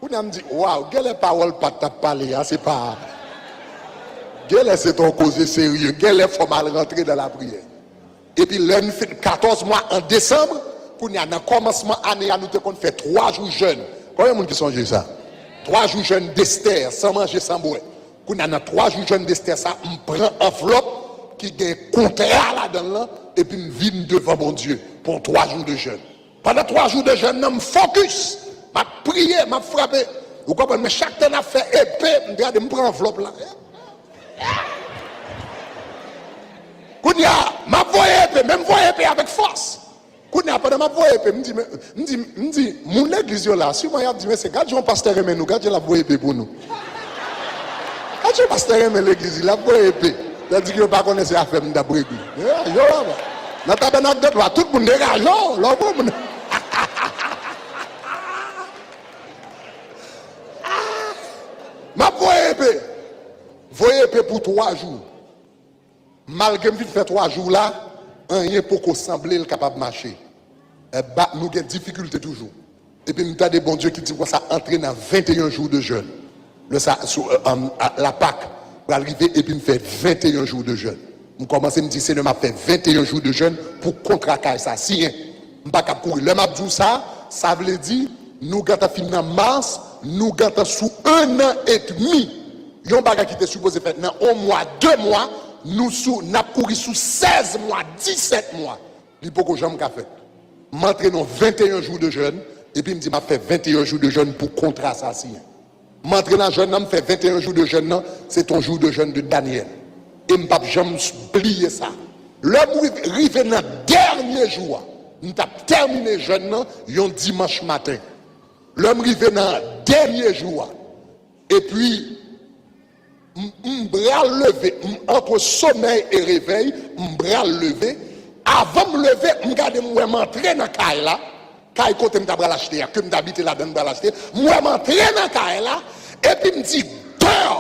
Kounye a m di, waw, genlè pawòl pa t ap pale a, se pa, genlè se t on koze serye, genlè fò m al rantre nan lapriyè. Epi lè n fin katòz mwa an desanm, kounye a nan kòmansman ane a, nou te konn fè twa jou jèn. Konbyen moun ki sonje sa? Twa jou jèn d'Esther, san manje, san bwè. Kounye a nan twa jou jèn d'Esther sa, m pran anvlòp ki gen kontra ladan l lan, epi m vin devan Bondye pou yon twa jou de jèn. Pandan twa jou de jèn nan, m fokis. M ap priye, m ap frape. Ou konprann? Men chak tan n ap fè epe, m te gade, m pran anvlòp la. Kounye a, m ap voye epe, men m voye epe avèk fòs. Kounye a, pandan m ap voye epe, m di, men, m di, m di, moun legliz yo la, siman y ap di, men se, gad jan pastè renmen nou, gad jan l ap voye epe pou nou. Gad jan pastè renmen legliz li, l ap voye epe. Tandis que yo pa konnen se afè m t ap regle. Degaje w, papa. Nan tabènak de twa, tout moun degaje w, lè w pran moun. M ap voye epe. Voye epe pou twa jou. Malgre m fin fè twa jou la, anyen poko sanble l kapab mache. E ba, nou gen difikilte toujou. Epi m tande Bondye ki di m konsa, antre nan venteyen jou de jèn. Lè sa, sou, e, an, a, la Pak pral rive, epi m fè venteyen jou de jèn. M kòmanse, m di, Senyè, m ap fè venteyen jou de jèn pou kontra kay sa siyen. M pa kab kouri. Lè m ap di w sa, sa vle di, nou gentan fin nan mas, nou gentan sou en an edmi. Yon bagay ki te sipoze fèt nan yon mwa, de mwa, nou sou, n ap kouri sou sèz mwa, disèt mwa. Li poko janm ka fèt. M antre nan venteyen jou de jèn, epi m di m ap fè venteyen jou de jèn pou kontra sa siyen. M antre nan jèn nan, m fè venteyen jou de jèn nan, se te yon jou de jèn de Danyèl. E m p ap janm bliye sa. Lè m rive, rive nan dènye jou a, m t ap tèmine jèn nan yon dimanch maten. Lè m rive nan dènye jou a, epi m, m pral leve, m, entre sommeil et réveil, m pral leve. Avan m leve, m gade m wè m antre nan kay la, kay kote m ta pral achte a, ke m t abite ladan l m pral achte. M wè m antre nan kay la, epi m di, deyò.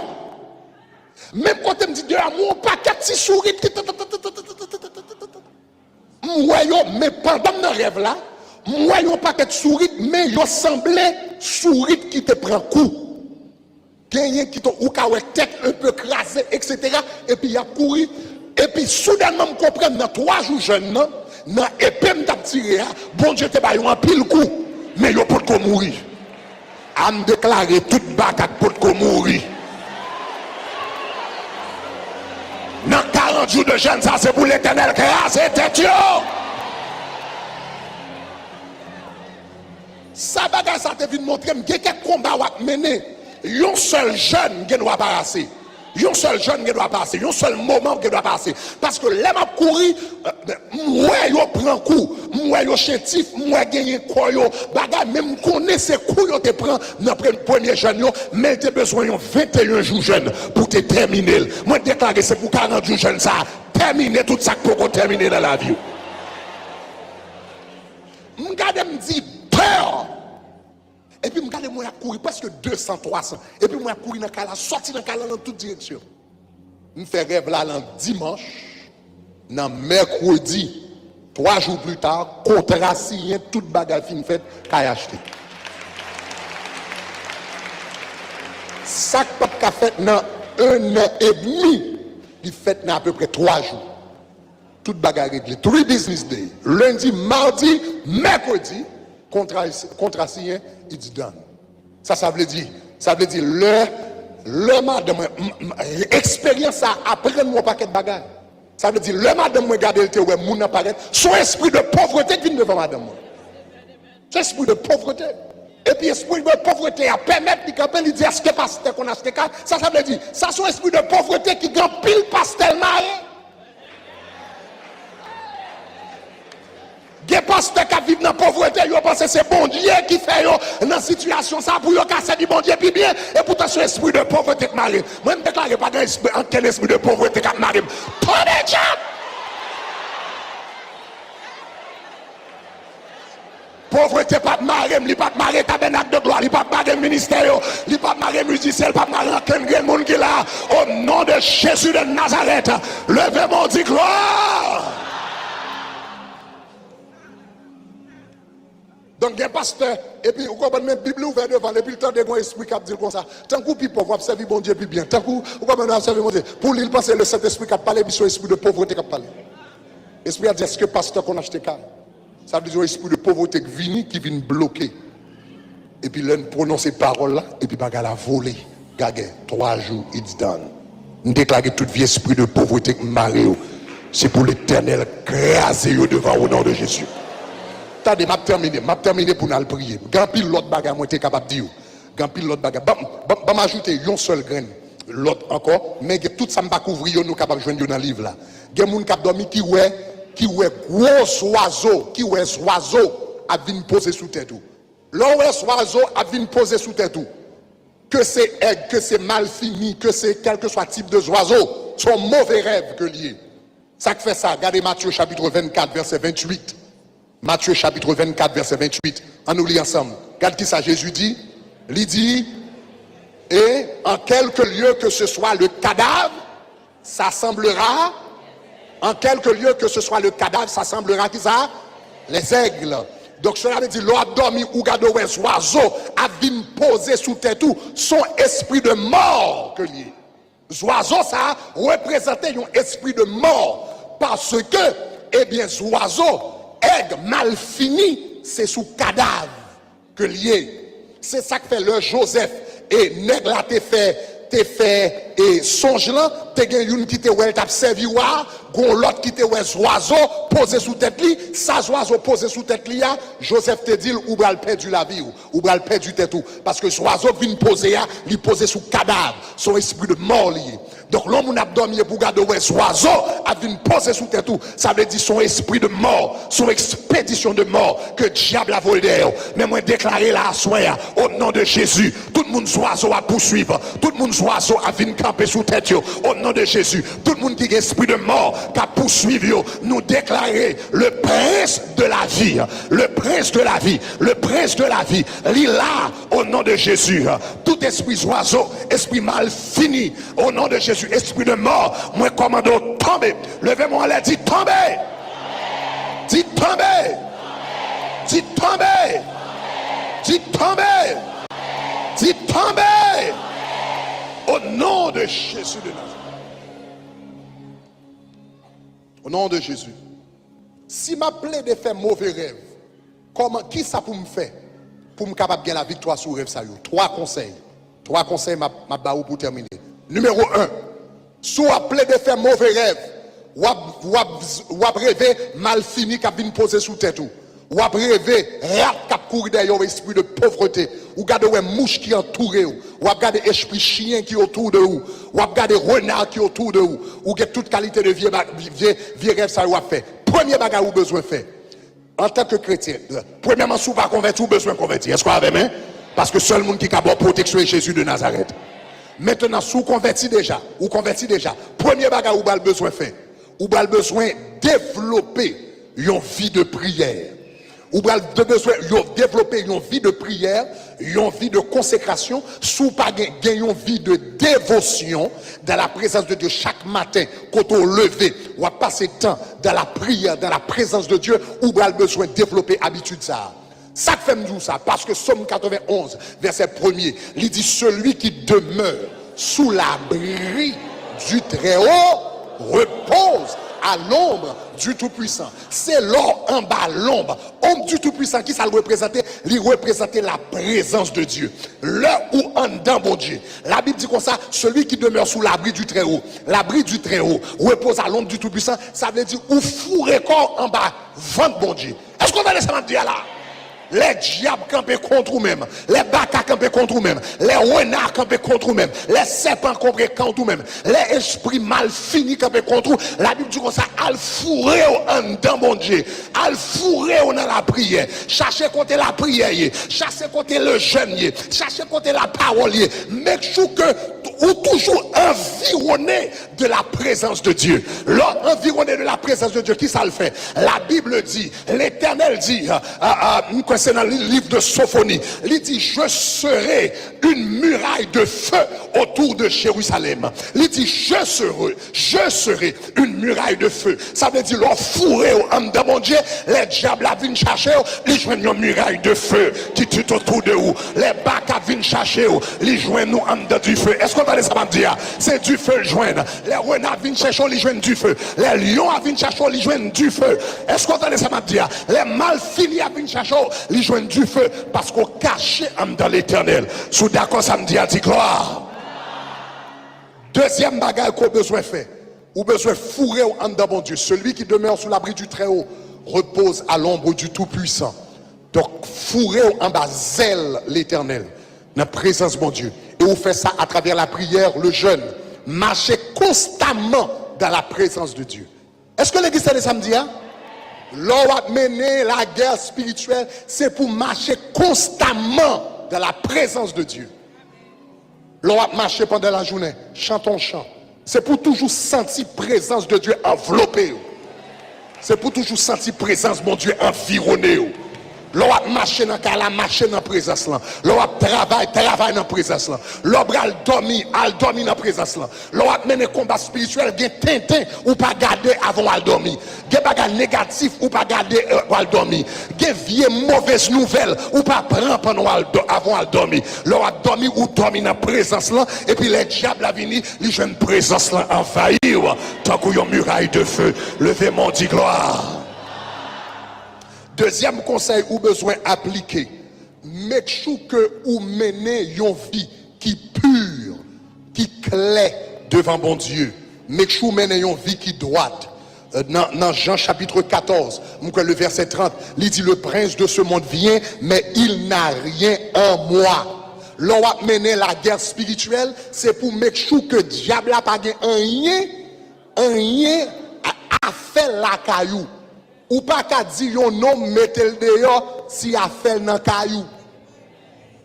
Menm kote m di deyò, m wè yon pakèt ti sourit ki M wè yo, men pandan m nan rèv la, m wè yon pakèt sourit, men yo sanble sourit ki te pran kou. Genyen ki te, ou ka wè tèt enpe kraze, etsetera, epi y ap kouri. Epi soudènman, m konprann nan twa jou jèn nan, nan epe m t ap tire a, Bondye te ba yo anpil kou, men yo potko mouri. A m deklare tout bagay potko mouri. Nan karant jou de jèn sa, se pou Letènèl kraze tèt yo. Sa bagay sa te vin montre m, gen kèk konba w ap mennen, yon sèl jèn gen dwa pa ase. Yon sèl jèn gen dwa pa ase. Yon sèl moman gen dwa pa ase. Paske lè m ap kouri, m wè yo pran kou, m wè yo chentif, m wè genyen kò yo bagay, men m konnen se kou yo te pran nan pre-, premye jèn yo, men l te bezwen yon venteyen jou jèn pou te tèmine l. Mwen deklare se pou karant jou jèn sa a tèmine tout sa k poko tèmine nan lavi w. M gade, m di, pè! Epi m gade, m wè y ap kouri prèske de san, twa san. Epi m wè y ap kouri nan kay la, sòti nan kay la nan tout direksyon. M fè rèv la nan dimanch, nan mèkredi, twa jou pli ta, kontra siyen, tout bagay fin fèt, kay achte. Sa k p ap ka fèt nan en an edmi, li fèt nan apeprè twa jou. Tout bagay regle. Three business day. Lendi, madi, mèkredi, kontra, kontra siyen, it's done. Sa, sa vle di, sa vle di lè, lè madanm mwen, m, m, eksperyans sa aprann mwen yon pakèt bagay. Sa vle di lè madanm mwen gade l te wè moun nan parèt, se yon espri de povrete k vin devan madanm mwen. Se espri de povrete. Epi espri de povrete a pèmèt li kanpe, li di, èske pastè konn achte kay? Sa, sa vle di, sa se yon espri de povrete ki gen anpil pastè l mare. Gen pastè k ap viv nan povrete, yo panse se Bondye ki fè yo nan sitiyasyon sa pou yo ka sèvi Bondye pi byen, epoutan se espri de povrete k mare. Mwen, m deklare pa gen espri, ankenn espri de povrete k ap mare m. Tonbe dyab! Povrete p ap mare m, li p ap mare Tabènak de Glwa, li p ap mare ministè yo, li p ap mare mizisyen, li p ap mare ankenn grenn moun ki la. O non de Jezi de Nazarèt, leve men w, di glwa! Donk, gen pastè, epi ou konprann, men Bib li ouvè devan l, epi l tande gon espri k ap di l konsa, tankou w pi pòv, w ap sèvi Bondye pi byen. Tankou, ou konprann, w ap sèvi Bondye. Pou li, l panse le Sentespri k ap pale, epi se yon espri de povrete k ap pale. Espri a di, èske pastè konn achte kay? Sa vle di yon espri de povrete k vini, ki vin bloke. Epi lè n pwononse pawòl la, epi bagay la vole. Gagè, twa jou, it's done. M deklare tout vye espri de povrete k mare yo, se pou Letènèl kraze yo devan w, o non de Jezi. Tande, m ap tèmine, m ap tèmine pou n al priye. Gen anpil lòt bagay mwen te kapab di w. Gen anpil lòt bagay. Ban, ban, ban m ajoute yon sèl grenn lòt ankò, men gen tout sa m pa kouvri yo, nou kapab jwenn yo nan liv la. Gen moun k ap dòmi ki wè, ki wè gwo zwazo, ki wè zwazo ap vin poze sou tèt ou. Lè w wè zwazo ap vin poze sou tèt ou, ke se èg, ke se malfini, ke se kèlkeswa tip de zwazo, se yon move rèv ke l ye. Sa k fè sa? Gade Matye chapit vennkat, vèsè venntuit. Matye chapit vennkat, vèsè venntuit. Ann nou li ansanm. Gad ki sa Jezi di. Li di, et en quelque lieu que ce soit le cadavre, ça semblera, en quelque lieu que ce soit le cadavre, ça semblera qui ça? Les aigles. Donk, cela veut dire, lè w ap dòmi, ou gade w wè zwazo ap vin poze sou tèt ou, se yon espri de mò ke l ye. Zwazo sa a reprezante yon espri de mò, paske, ebyen, zwazo, èg, malfini, se sou kadav ke l ye. Se sa k fè lè Jozèf e nèg la te fè, te fè, e sonj lan, te gen youn ki te wè l t ap sèvi wa a, gon lòt ki te wè zwazo poze sou tèt li, sa zwazo poze sou tèt li a, Jozèf te di l, ou pral pèdi lavi w, ou pral pèdi tèt ou, paske zwazo k vin poze a, li poze sou kadav, se yon espri de mò li ye. Donk, lè yon moun ap dòmi epi w gade w wè zwazo ap vin poze sou tèt ou, sa vle di se yon espri de mò, se yon ekspedisyon de mò ke dyab la voye dèyè w. Men mwen deklare la aswè a, o non de Jezi, tout moun zwazo ap pouswiv, tout moun zwazo ap vin kanpe sou tèt yo, o non de Jezi, tout moun ki gen espri de mò k ap pouswiv yo, nou deklare le prince de la vie, le prince de la vie, le prince de la vie, li la, o non de Jezi. Tout espri zwazo, espri malfini, o non de Jezi, espri de mò, mwen kòmande w tonbe. Leve men w anlè, di tonbe. Di tonbe! Di tonbe! Di tonbe! Di tonbe! Au nom de Jésus de Nazareth. Au nom de Jésus. Si m ap plede fè move rèv, kòman, kisa pou m fè pou m kapab gen laviktwa sou rèv sa yo? Twa konsèy. Twa konsèy m ap, m ap ba ou pou tèmine. Nimewo en, si w ap plede fè move rèv, w ap, w ap, w ap reve malfini k ap vin poze sou tèt ou. W ap reve rat k ap kouri dèyè w, espri de povrete. Ou gade, w wè mouch ki antoure w. W ap gade espri chyen ki otou de ou. W ap gade rena ki otou de ou. Ou gen tout kalite de vye, ba- vye, vye rèv sa yo w ap fè. Premye bagay ou bezwen fè, antanke kretyen, premyèman, si w pa konvèti, ou bezwen konvèti. Èske w avè m? Paske sèl moun ki ka ba w pwoteksyon e Jezi de Nazarèt. Mentnan, si w konvèti deja, ou konvèti deja, premye bagay ou pral bezwen fè, ou pral bezwen devlope yon vi de priyè. Ou pral de bezwen yo devlope yon vi de priyè, yon vi de konsekrasyon. Si w pa gen, gen yon vi de devosyon dans la présence de Dieu chak maten, kote w leve, w ap pase tan dans la prière, dans la présence de Dieu, ou pral bezwen devlope abitid sa a. Sa k fè m di w sa? Paske Sòm katrevenn onz, vèsè premye, li di, celui qui demeure sous l'abri du Très-Haut repose à l'ombre du Tout-Puissant. Se lè w anba lonb, ombre du Tout-Puissant, ki sa l reprezante? Li reprezante la présence de Dieu. Lè ou anndan Bondye, Labib di konsa, celui qui demeure sous l'abri du Très-Haut, l'abri du Très-Haut repose à l'ombre du Tout-Puissant, sa vle di ou foure kò w anba vant Bondye. Èske w tande sa m ap di a la? Lè dyab kanpe kont ou menm, lè baka kanpe kont ou menm, lè rena kanpe kont ou menm, lè sèpan kanpe kont ou menm, lè espri malfini kanpe kont ou, Labib di konsa, al foure w anndan Bondye, al foure w nan lapriyè, chache kote lapriyè ye, chache kote lejèn ye, chache kote lapawòl ye. Make sure ke ou toujou anviwone de la présence de Dieu. Lè w anviwone de la présence de Dieu, ki sa l fè? La Bible dit, Letènèl di, a, a, a, m kwè se nan li- liv de Sofoni, li di, je serai une muraille de feu autour de Jérusalem. Li di, je serai, je serai une muraille de feu. Sa vle di, lè w foure w anndan Bondye, lè dyab la vin chache w, li jwenn yon miray de feu qui tout autour de ou. Lè baka vin chache w, li jwenn ou anndan dife. Èske w tande sa m ap di a? Se dife l jwenn. Lè rena vin chache w, li jwenn dife. Lè lyon a vin chache w, li jwenn dife. Èske w tande sa m ap di a? Lè malfini a vin chache w, li jwenn dife. Paske w kache anndan Letènèl. Si w dakò sa m di a, di glwa. Dezyèm bagay ke w bezwen fè, ou bezwen foure w anndan Bondye. Celui qui demeure sous l'abri du Très-Haut repose à l'ombre du Tout-Puissant. Donk, foure w anba zèl Letènèl, nan prezans Bondye. E ou fè sa atravè lapriyè, le jeûne. Mache constamment dans la présence de Dieu. Èske legliz tande sa m di a? Lè w ap mennen lagè espirityèl, se pou w mache constamment dans la présence de Dieu. Lè w ap mache pandan lajounen, chante yon chan. Se pou w toujou santi prezans de Dye anvlope w. Se pou w toujou santi prezans Bondye anviwone w. Lè w ap mache nan kay la, mache nan prezans lan. Lè w ap travay, travay nan prezans lan. Lè w pral dòmi, al dòmi nan prezans lan. Lè w ap mennen konba espirityèl, gen tenten ou pa gade avan w al dòmi. Gen bagay negatif ou pa gade, euh, w al dòmi. Gen vye movez nouvèl ou pa pran pandan w al dò- avan w al dòmi. Lè w ap dòmi, ou dòmi nan prezans lan, epi lè dyab la vini, li jwenn prezans lan anvayi w tankou yon miray de fe. Leve men w, di glwa. Dezyèm konsèy ou bezwen aplike, make sure ke ou mennen yon vi ki pi, ki klè devan Bondye. Make sure ou mennen yon vi ki dwat. Euh, nan, nan Jan chapit katòz, m kwè le vèsè trant, li di, le prince de ce monde vient, mais il n'a rien en moi. Lè w ap mennen lagè espirityèl, se pou make sure ke dyab la pa gen anyen, anyen a, a fè lakay ou. Ou pa ka di yon nonm mete l deyò si afè l nan kay ou.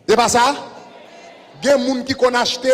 Se pa sa? Gen moun ki konn achte,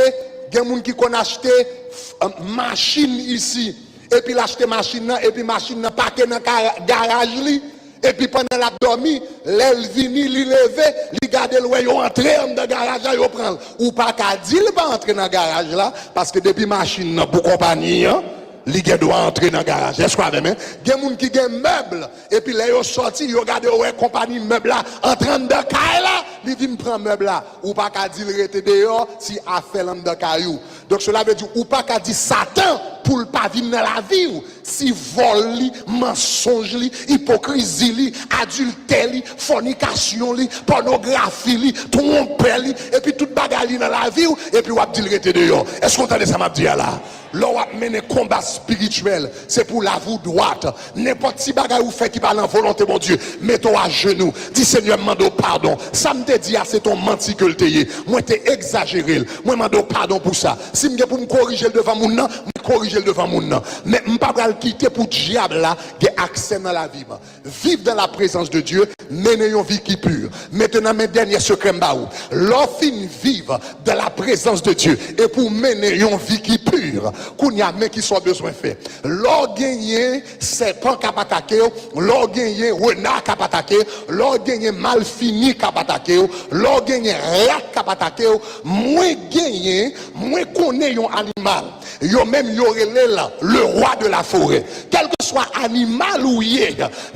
gen moun ki konn achte, euh, machin isi. Epi l achte machin nan, epi machin nan pake nan kara- garaj li. Epi pandan l ap dòmi, lè l vini, li leve, li gade l wè yo antre anndan garaj la, yo pran l. Ou pa ka di l pa antre nan garaj la, paske depi machin nan pou konpayi an, Li gen dwa antre nan garaj. Èske w avè m? Gen moun ki gen mèb, epi lè yo sòti, yo gade, yo wè konpayi mèb la antre anndan kay la, li vin pran mèb la. Ou pa ka di l rete deyò si afè l anndan kay ou. Donk, sela vle di, ou pa ka di Satan pou l pa vin nan lavi w. Si vòl li, mansonj li, ipokrizi li, adiltè li, fònikasyon li, pònografi li, twonpè li, epi tout bagay li nan lavi w, epi w ap di l rete deyò. Èske w tande sa m ap di a la? Lè w ap mennen konba espirityèl, se pou lavi w dwat. Nenpòt ti bagay ou fè ki pa nan volonte Bondye, mete w ajenou. Di, Senyè, m mande w padon. Sa m te di a, se t on manti ke l te ye. Mwen te egzajere l. Mwen mande w padon pou sa. Si m gen pou m korije l devan moun nan, mwen korije l devan moun nan. Men m pa pral kite pou dyab la gen aksè nan lavi m. Viv dans la présence de Dieu, mennen yon vi ki pi. Mentnan, men dènye sekrè m ba ou. Lè w fin viv dans la présence de Dieu, epi w mennen yon vi ki pi, kounye a, men ki sa w bezwen fè. Lè w genyen sèpan k ap atake w, lè w genyen rena k ap atake w, lè w genyen malfini k ap atake w, lè w genyen rat k ap atake w, mwen genyen, mwen konnen yon animal. Yo menm, yo rele l le roi de la forêt. Kèlkeswa animal ou ye,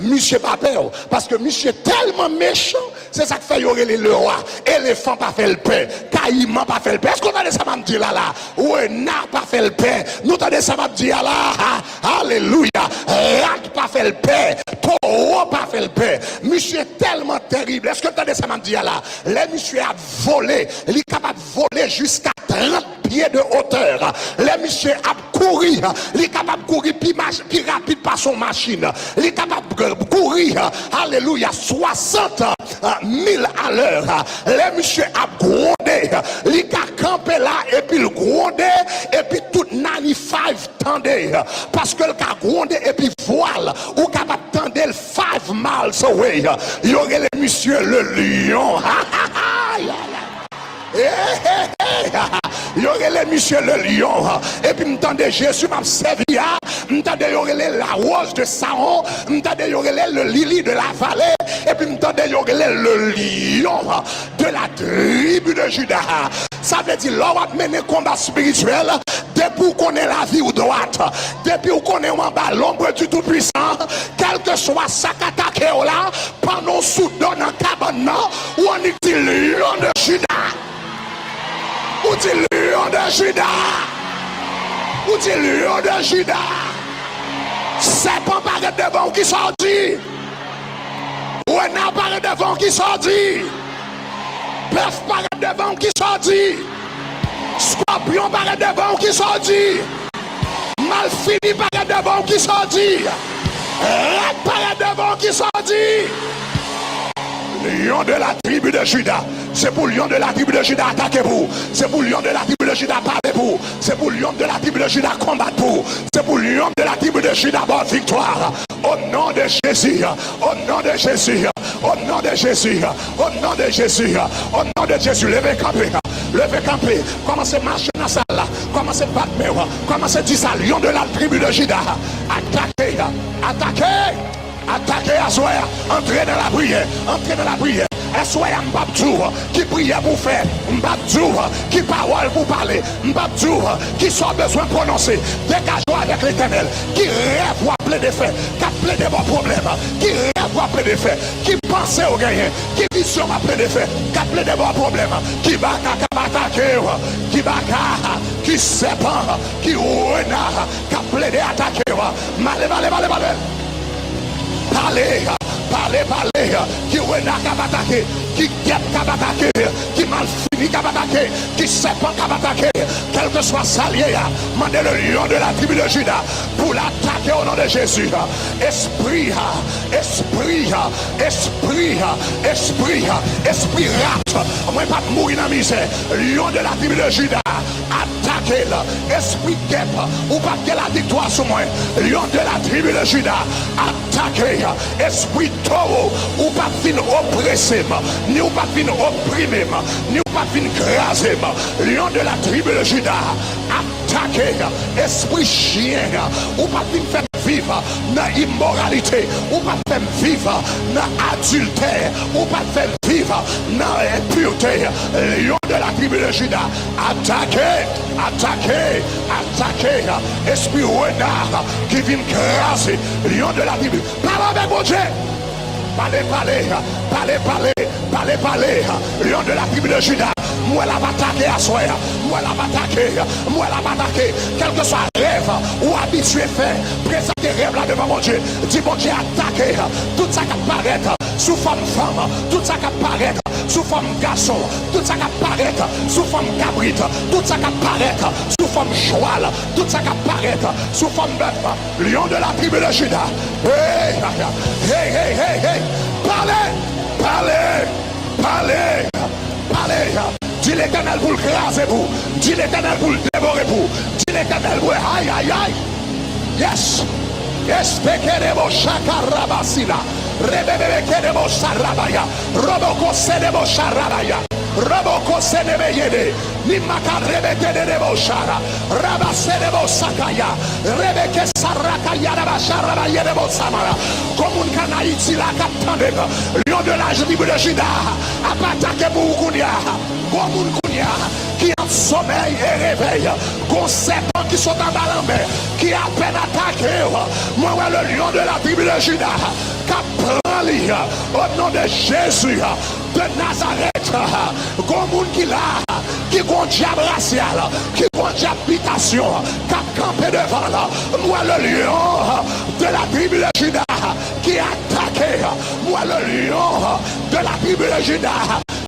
misye pa pè w, paske misye tèlman mechan, se sa k fè yo rele l le roi. Elefan pa fè l pè, kayiman pa fè l pè. Èske w tande sa m ap di la la? Rena pa fè l pè. Nou tande sa m ap di a la? Ha, alelouya. Rat pa fè l pè, towo pa fè l pè. Misye tèlman tèrib. Èske w tande sa m ap di a la? Lè misye ap vole, li kapab vole jiska trant pye de otè. Lè misye ap kouri, li kapab kouri pi mach-, pi rapid pase yon machin. Li kapab kouri, alelouya, swasant mil alè. Lè misye ap gwonde, li ka kanpe la epi l gwonde, epi tout ninety-five tande, paske l ka gwonde epi vwa l, ou kapab tande l five miles away. Yo rele misye le lion. Ay, ay, ay. Hey, hey, hey. Yo rele misye le lion. Epi m tande Jezi m ap sèvi a, m tande yo rele la rose de Saron, m tande yo rele le lili de la vallée, epi m tande yo rele le lion de la tribu de Juda. Sa vle di, lè w ap mennen konba espirityèl, depi w konnen lavi w dwat, depi w konnen w anba lonb di Toupisan, kèlkeswa sa k atake w la, pandan w sou do nan kabann nan, ou annik di, Lion de Juda! Ou di, Lion de Juda! Ou di, Lion de Juda! Sèpan parèt devan w, kisa w di? Rena parèt devan w, kisa w di? Bèf parèt devan w, kisa w di? Skòpyon parèt devan w, kisa w di? Malfini parèt devan w, kisa w di? Rat parèt devan w, kisa w di? Lion de la tribu de Juda. Se pou lion de la tribu de Juda atake pou ou. Se pou lion de la tribu de Juda pale pou ou. Se pou lion de la tribu de Juda konbat pou ou. Se pou lion de la tribu de Juda ba w viktwa. Au nom de Jésus, au nom de Jésus, au nom de Jésus, au nom de Jésus, au nom de Jésus, leve kanpe, leve kanpe, kòmanse mache nan sal la, kòmanse bat men w, kòmanse di sa, lion de la tribu de Juda, atake, atake, atake aswè a, antre nan lapriyè, antre nan lapriyè. Aswè a, m p ap di w ki priyè pou w fè, m p ap di w ki pawòl pou w pale, m p ap di w ki sa w bezwen pwononse. Degaje w avèk Letènèl. Ki rèv w ap plede fè, k ap plede ba w pwoblèm? Ki rèv w ap plede fè? Ki panse w genyen? Ki vizyon w ap plede fè, k ap plede ba w pwoblèm? Ki baka k ap atake w? Ki baka, ki sèpan, ki rena k ap plede atake w? Male, male, male, male. Pale, pale, pale, ki rena k ap atake, ki gèp k ap atake, ki malfini k ap atake, ki sèpan k ap atake, kèlkeswa sa l ye a, mande le lion de la tribu de Juda pou l atake au nom de Jésus. Espri, espri, espri, espri, espri rat, mwen p ap mouri nan mizè. Lion de la tribu de Juda, atake l. Espri gèp, ou p ap gen laviktwa sou mwen. Lion de la tribu de Juda, atake. Espri towo, ou p ap vin oprese m, ni ou p ap vin oprime m, ni ou p ap vin kraze m. Lion de la tribu de Juda, atake. Espri chyen, ou p ap vin fè m viv nan imoralite, ou p ap fè m viv nan adiltè, ou p ap fè m viv nan enpirte. Lyon de la tribi de Jida, atake, atake, atake espri rena ki vin kraze. Lyon de la tribi, pale avèk Bondye. Pale, pale, pale, pale, pale, pale. Lyon de la tribi de Jida, m wè l ap atake aswè a. M wè l ap atake, m wè l ap atake. Kèlkeswa rèv ou abitye fè, prezante rèv la devan Bondye. Di Bondye atake tout sa k ap parèt sou fòm fanm, tout sa k ap parèt sou fòm gason, tout sa k ap parèt sou fòm kabrit, tout sa k ap parèt sou fòm chwal, tout sa k ap parèt sou fòm bèf. Lyon de la tribi de Jida. Hey, hey, hey, hey, hey. Pale, pale, pale, pale. Di Letènèl pou l kraze pou. Di Letènèl pou l devore pou. Di Letènèl pou. Ay, ay, ay. Yes. Espekerebo shakarabasila. Rebebebekerebo sarabaya. Roboko sedebo sharabaya. Roboko sedebeyede. Ni maka rebeke de debo shara. Rabase debo sakaya. Rebeke sarakaya rabasharabaye debo samara. Gon moun k ann Ayiti la k ap tande m. Lyon de la tribi de Jida ap atake pou ou kounye a. Gon moun kounye a ki ant somèy e revèy. Gon sèpan ki sot anba lanmè ki apèn atake w. Mwen wè le lion de la tribi de Jida k ap pran li. O non de Jezi de Nazarèt, gon moun ki la, ki gon dyab rasyal, ki gon dyab bitasyon k ap kanpe devan l. M wè le lion de la tribi de Jida ki atake. M wè le lion de la tribi de Jida